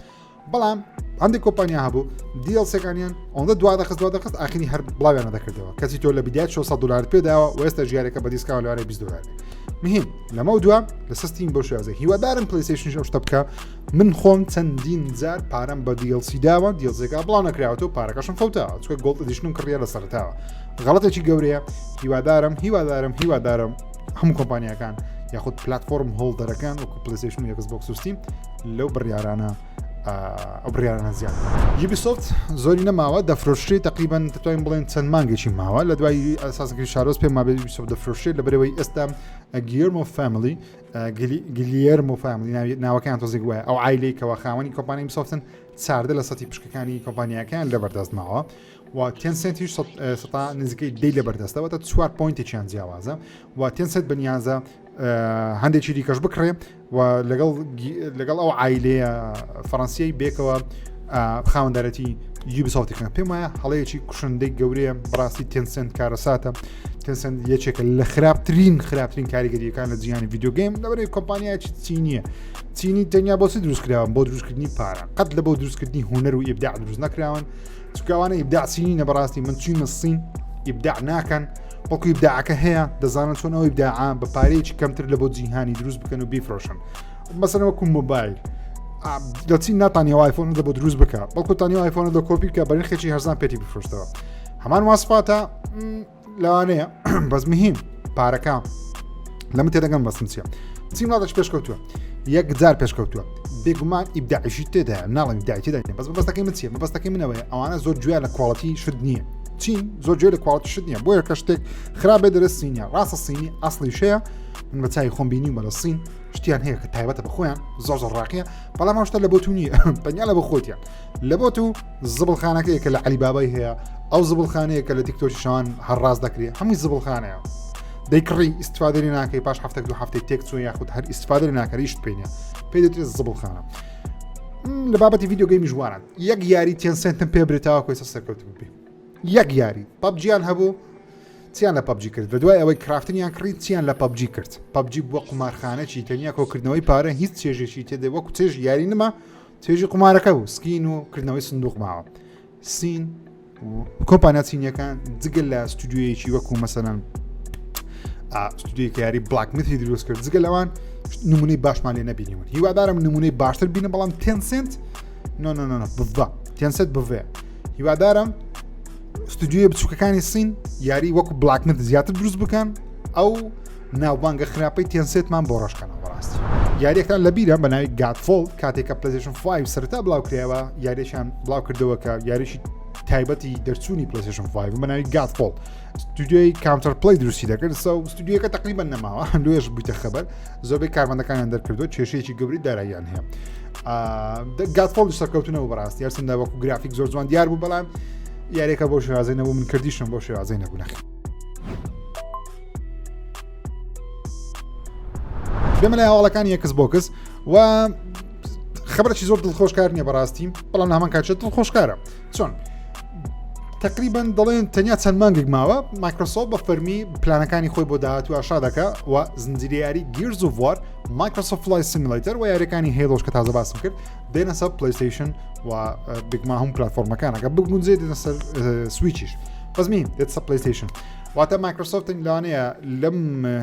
بەڵام هەندێک کۆمپانیا هەبوو DLC ەکانیان ئەوەندە دوا دەخست دوا دەخست ئاخری هەر بڵاویان دەکردەوە کەسی تۆ لە بیدایەت 600 دلار پێداوە و ئێستا ژیارەکە بە discount لەوانەیە 20 دلار مهم لەمە دوا لە سستیم بۆ شێوازە هیوادارم پلیستیشنش ئەو شتە بکە من خۆم چەندین جار پارەم بە DLC داوە DLC ەکە بڵاو نەکراوەتەوە پارەکەشم فەوتا چونکە gold edition م کڕیە لە سەرتاوە غەڵەتێکی گەورەیە هیوادارم هیوادارم هیوادارم هەموو کۆمپانیاکان یاخود platform holder ەکان وەکو پلیستیشن و ئێکس بۆکس و ستیم لەو بڕیارانە ئەو بڕیارانە زیاد یوبیسۆفت زۆری نەماوە دەفرۆشرێت تقریبان دەتوانین بڵێن چەند مانگێکی ماوە لە دوای ئەساسەکەی شارۆز پێم مابێت یوبیسۆفت دەفرۆشرێت لە بەرەوەی ئێستا گیرمۆ family گلیێرمۆ family ناوەکەیان تۆزێک وایە ئەو عیلەی کەەوە خاوەنی کۆمپانی یوبیسۆفتن چاردە لە سەتی پشکەکانی کۆمپانیاکەیان لەبەردەست ماوە و تێنسێنتیش سەتا نزیکەی دەی لەبەردەستەوە تا چوار point ێکیان جیاوازە و تێنسێنت بەنیازە هەندێکی دیکەش بکڕێ و لەگەڵ لەگەڵ ئەو عیلەیە فەڕەنسیەی بێکەوە خاوەندارەتی یوبیسۆفتی کەن پێم وایە هەڵەیەکی کوشندەی گەورەیە بەڕاستی تێنسنت کارەساتە تێنسنت یەکێکە لە خراپترین خراپترین کاریگەریەکان لە جیهانی video game لەبەرەی کۆمپانیایکی چینیە چینی تەنیا بۆ چی دروستکراون بۆ دروستکردنی پارە قەت لە بۆ دروستکردنی هوەر و ئیبداع دروست نەکراون چکاوانە ئیبداع چینی نە بەڕاستی من چوومە سین ئیبداع ناکەن بەڵکو ئیبداعەکە هەیە دەزانن چۆن ئەو ئیبداعە بە پارەیەکی کەمتر لە بۆ جیهانی دروست بکەن و بیفرۆشن مەسەن وەکو مۆبایل لە چین ناتانی ئایفۆن دە بۆ دروست بکە بەڵکو تانی ئایفۆن دە کۆپی بکە بە نرخێکی هەرزان پێتی بفرۆشتەوە هەمان واسفاتە لەوانەیە بەس مهم پارەکە لەمە تێدەگەم بەسم چیە چین وڵاتێک پێشکەوتووە یەک جار پێشکەوتووە بێگومان ئیبداعیشی تێدا ناڵم ئیبداعی تێدا نیە بەس مەبەستەکەی من چیە مەبەستەکەی منەوەیە ئەوانە زۆر گوێیان لە quality شت نییە چین زۆر گوێ لە quality شت نییە بۆیە کە شتێک خراپ بێ دەرە سینە ڕاستە سینی ئەسڵی شەیە من بە چای خۆم بینیومە لە سین شتیان هەیە کە تایبەتە بە خۆیان زۆر زۆر ڕاقیە بەڵام ئەو شتە لە بۆ تو نییە تەنیا لە بۆ خۆتیان لە بۆ تو زبڵخانەکەیە کە لە عەلی بابای هەیە ئەو زبڵخانەیە کە لە تیکتۆکی شەوان هەر ڕاست دەکرێت هەمووی زبڵخانەیە دەیکڕی ئیسفادە لێ ناکەی پاش هەفتێک دوو هەفتەی تێک چوە یاخود هەر ئیسفادە لێ ناکەریشت پێ نیە پێی دەترێت زبڵخانە لە بابەتی video game یش وانە یەک یاری تێنسێنتم پێ برێتەوە کۆی سەرکەوتم بێ یەک یاری پەبجیان هەبوو چیان لە پەبجی کرد بە دوای ئەوەی کرافتنیان کڕی چیان لە پەبجی کرد پەبجی بووە قومارخانەی تەنیا کۆکردنەوەی پارە هیچ چێژێکی تێدە وەکو چێژ یاری نما چێژی قومارەکە بوو skin و کردنەوەی سندوق ماوە سین کۆمپانیا چینیەکان جگە لە ستودیویەکی وەکو مەسەلەن ستودیویەکی یاری بلاک میثی دروست کرد جگە لەوان نمونەی باشمان لێ نەبینیون هیوادارم نمونەی باشتر بینە بەڵام تێنسنت no no no بڤە تێنسنت بڤێ هیوادارم ستودیویە بچووکەکانی سین یاری وەکو بلاک میث زیاتر دروست بکەن ئەو ناوبانگە خراپەی تێنسێتمان بۆ ڕەشکەنەوە بەڕاستی یاریەکان لەبیرە بە ناوی گادفۆڵ کاتێک کە پلەیستەیشن 5 سەرتا بڵاو کرایەوە یاریشان بڵاو کردەوە کە یاریشی تایبەتی دەرچوونی پلەیستەیشن 5 بە ناوی گادفۆڵ ستودیۆی کاونتەر پلی دروستی دەکرد سە ستودیۆکە تقریبا نەماوە لێش بوویتە خبر زۆربەی کارمەندەکانیان دەرکردو کێشەیەکی گەوری داراییان هەیە گادفۆڵ سەرکەوتنەوە بەڕاستی هەرچەندە وەکو گرافیک زۆر جوان دیار بوو بەڵام یاریەکە بۆ شێوازی نەبوو من کردیشم بۆ شێوازی نەبوو نەخ بێمە لای هەواڵەکانی ئێکس بۆکس و خبرێکی زۆر دڵخۆشکار نییە بەڕاستی بەڵام هەمان کاتێت دڵخۆشکارە چۆن تقریبا دەڵێن تەنیا چەند مانگێک ماوە مایکرۆسۆفت بە فەرمی پلانەکانی خۆی بۆ داهاتوو ئاشا دەکا و زنجیرە یاری گیرز و وار مایکرۆسۆفت فلای سیمولەیتەر و یاریەکانی هێڵۆش کە تازە باسم کرد دێنە سەر پلیستیشن و بگما هەم پلتفۆرمەکانەکە بگونجێ دێنە سەر سویچیش بەزمی دێت سەر پلیستیشن واتە مایکرۆسۆفت لەوانەیە لەم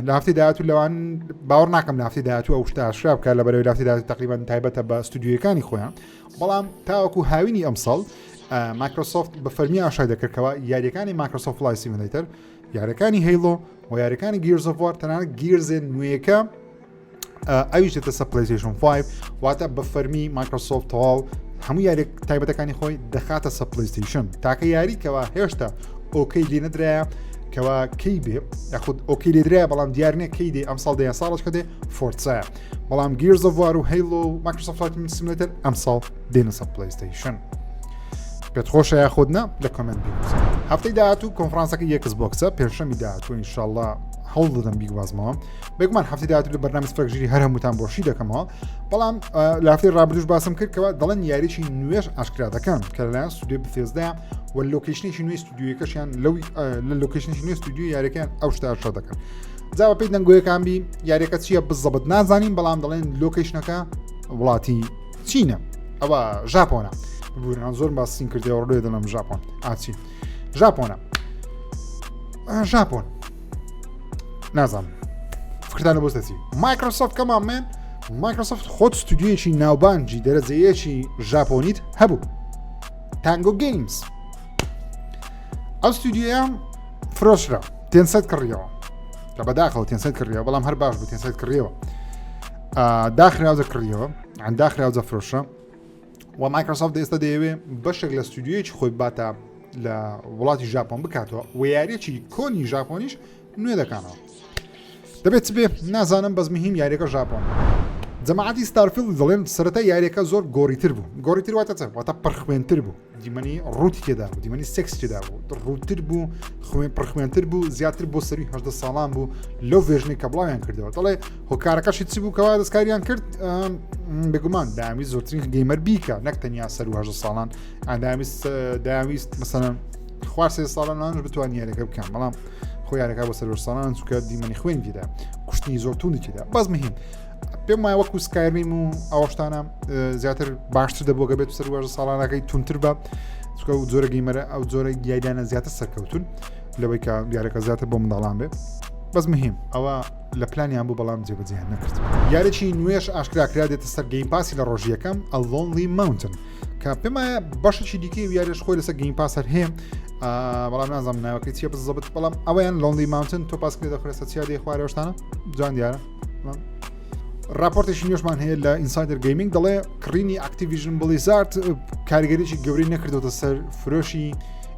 لە هەفتی داهاتوو لەوان باوەڕ ناکەم لە هەفتی داهاتوو ئەو شتە ئاشکرا بکات لە بەرەوەی لە هەفتی داهاتوو تقریبا تایبەتە بە ستودیۆیەکانی خۆیان بەڵام تاوەکو هاوینی ئەمساڵ مایکرۆسۆفت بە فەرمی ئاشای دەکردکەوە یاریەکانی Microsoft Flight Simulator یاریەکانی Halo و یاریەکانی Gears of War تەنانەت Gears ێ نوێیەکە ئەویش دێتە سەر PlayStation 5 واتە بە فەرمی مایکرۆسۆفت تەواو هەموو یاریە تایبەتەکانی خۆی دەخاتە سە PlayStation تاکە یاری کەوا هێشتا okay لێ نەدرایە کەوا کەی بێ یاخود okay لێدرایە بەڵام دیار نییە کەی دێ ئەم ساڵ دەیان ساڵش کە دێ Forza یە بەڵام Gears of War و Halo و Microsoft Flight Simulator ئەم ساڵ دێنە سە PlayStation پێت خۆشە یاخود نا لە comment بینوسە هەفتەی داهاتوو کۆنفرانسەکە Xbox ە پێنجشەمی داهاتوو ئینشاءاللە هەوڵ دەدەم بیگوازمەوە بێگومان هەفتی داهاتوو لە بەرنامەی سفرەک ژیری هەر هەمووتان بۆشی دەکەمەوە بەڵام لە هەفتەی ڕابردووش باسم کرد کەوا دەڵێن یاریی نوێش ئاشکرا دەکەن کە لەلایەن ستودیۆی Bethesda و location ێکی نوێی ستودیۆیەکەشیان لەو لە location ێکی نوێی ستودیۆ یاریەکەیان ئەو شتە ئاشکرا دەکەن جا بە پێی دەنگۆیەکان بی یاریەکە چییە بزەبت نازانین بەڵام دەڵێن location ەکە وڵاتی چینە ئەوە ژاپۆنە ببورن زۆر باسین کردەوە ڕێ دەڵم ژاپۆن ئاچی ژاپۆنە ژاپۆن نازانم فکرتانە بۆ چی مایکرۆسۆفت کەمان من مایکرۆسۆفت خۆت ستودیویەکی ناوبانجی دەرەجەیەکی ژاپۆنیت هەبوو Tango Games ئەو ستودیوە فرۆشرا Tencent کڕیەوە کە بەداخەوە Tencent کڕیەوە بەڵام هەر باش بوو Tencent کڕیەوە داخراوزە کڕیەوە ئەنداخراوزە فرۆشە و مایکرۆسۆفت ئێستا دەیەوێ بەشێک لە ستودیویەکی خۆی باتە لە وڵاتی ژاپۆن بکاتەوە و یاریەکی کۆنی ژاپۆنیش نوێ دەکانەوە دەبێت چ بێ نازانم بەس مهم یاریەکە ژاپۆن جەماعەتی Starfield دەڵێن سەرەتا یاریەکە زۆر gory تر بوو gory تر واتە چ واتە پڕخوێنتر بوو دیمەنی ڕووتی تێدا بوو دیمەنی سێکس تێدا بوو ڕووتر بوو خوێن پڕخوێنتر بوو زیاتر بۆ سەروی هەدە ساڵان بوو لەو version ی کە بڵاویان کردەوە دەڵێ هۆکارەکەشی چی بوو کەوا دەستکاریان کرد بێگومان دامی زۆرترین gamer بیکە نەک تەنیا سەر و هەژە ساڵان ئەندامیست داویست مەسەلەن خوار سێ ساڵانانش بتوان یاریەکە بکەم بەڵام خۆ یاریەکە بۆ سەر ساڵان چکە دیمەنی خوێن تێدا کوشتنی زۆر توندی تێدا بەس مهم پێم وایە وەکو Skyrim و ئەوشتانە زیاتر باشتر دەبوو گە بێت سەر وەرزە ساڵانەکەی تونتر بە چکە و جۆرە gamer ە ئەو جۆرە یاریانە زیاتر سەرکەوتون لەوەی کە یاریەکە زیاتر بۆ منداڵان بێ بەس مهم ئەوە لە پلانیان بوو بەڵام جێبەجێیان نەکرد یاریی نوێش ئاشکرا کرا دێتە سەر Game Pass ی لە ڕۆژی یەکەم A Lonely Mountain کە پێم وایە بەشێکی دیکەی یاریش خۆی لەسەر Game Pass هەر هەیە بەڵام نازانم ناوەکەی چییە بزەبت بەڵام ئەوەیان Lonely Mountain تۆ پاسکلی دەخورێت چیا دێ خوارەوەشتانە جوان دیارە راپۆرتێکی نوێشمان هەیە لە Insider Gaming دەڵێ کڕینی Activision Blizzard کاریگەریی گەورەی نەکردوتە سەر فرۆشی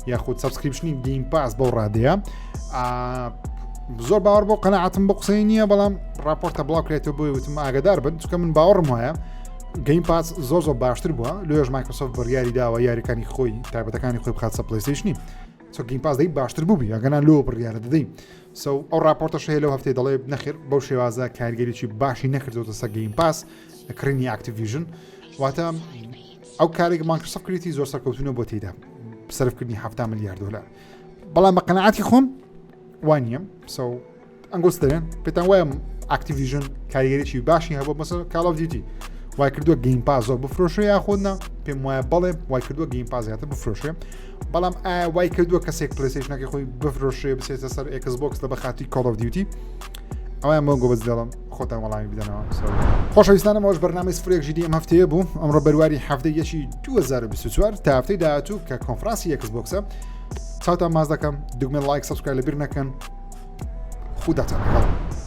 یاخود subscription ی Game Pass بەو ڕادەیە زۆر باوەڕ بۆ قەنەعاتم بۆ قسەی نییە بەڵام راپۆرتە بڵاو کرێتەوە بۆی وتم ئاگدار بن چکە من باوەڕم وایە Game Pass زۆر زۆر باشتر بووە لێژ مایکرۆسۆفت بڕیاری داوە یاریەکانی خۆی تایبەتەکانی خۆی بخاتسە PlayStation ی چۆ Game Pass دەی باشتر بوو ئەگەنا لۆ بڕیارە دەدەی so ئەو راپۆرتەش هەیە لەو هەفتەی دەڵێ نەخێر بەو شێوازە کاریگەریی باشی نەکردوتە سەر Game Pass لە کڕینی Activision واتە ئەو کارێک مایکرۆسۆفت کردی زۆر سەرکەوتونە بۆ تێدا سەرفکردنی 70 میلیارد دلار بەڵام بە قەنەعاتی خۆم وانە so ئەنگۆس دەێن پێتان وایە Activision کاریگەریی باشی هەبوو مەسە Call of Duty وای کردووە Game Pass زۆر بفرۆشێ یاخود نا پێم وایە بەڵێ وای کردووە Game Pass زیاتر بفرۆشێ بەڵام ئایا وای کردووە کەسێک PlayStation ەکەی خۆی بفرۆشێ بچێتە سەر Xbox لە بەخاتی Call of Duty ئەویان بۆ گۆبەز دەڵم خۆتان وەڵامی بدەنەوە خۆشەویستانم ئەوش بەرنامەی سفرێک ژیری ئەم هەفتەیە بوو ئەمڕۆ بەرواری هەفتە یەکی 2024 تا هەفتەی داهاتوو کە کۆنفرانسی Xbox ە چاوتان ماز دەکەم دوگمە like subscribe لەبیر نەکەن خوداتان لەگەڵ.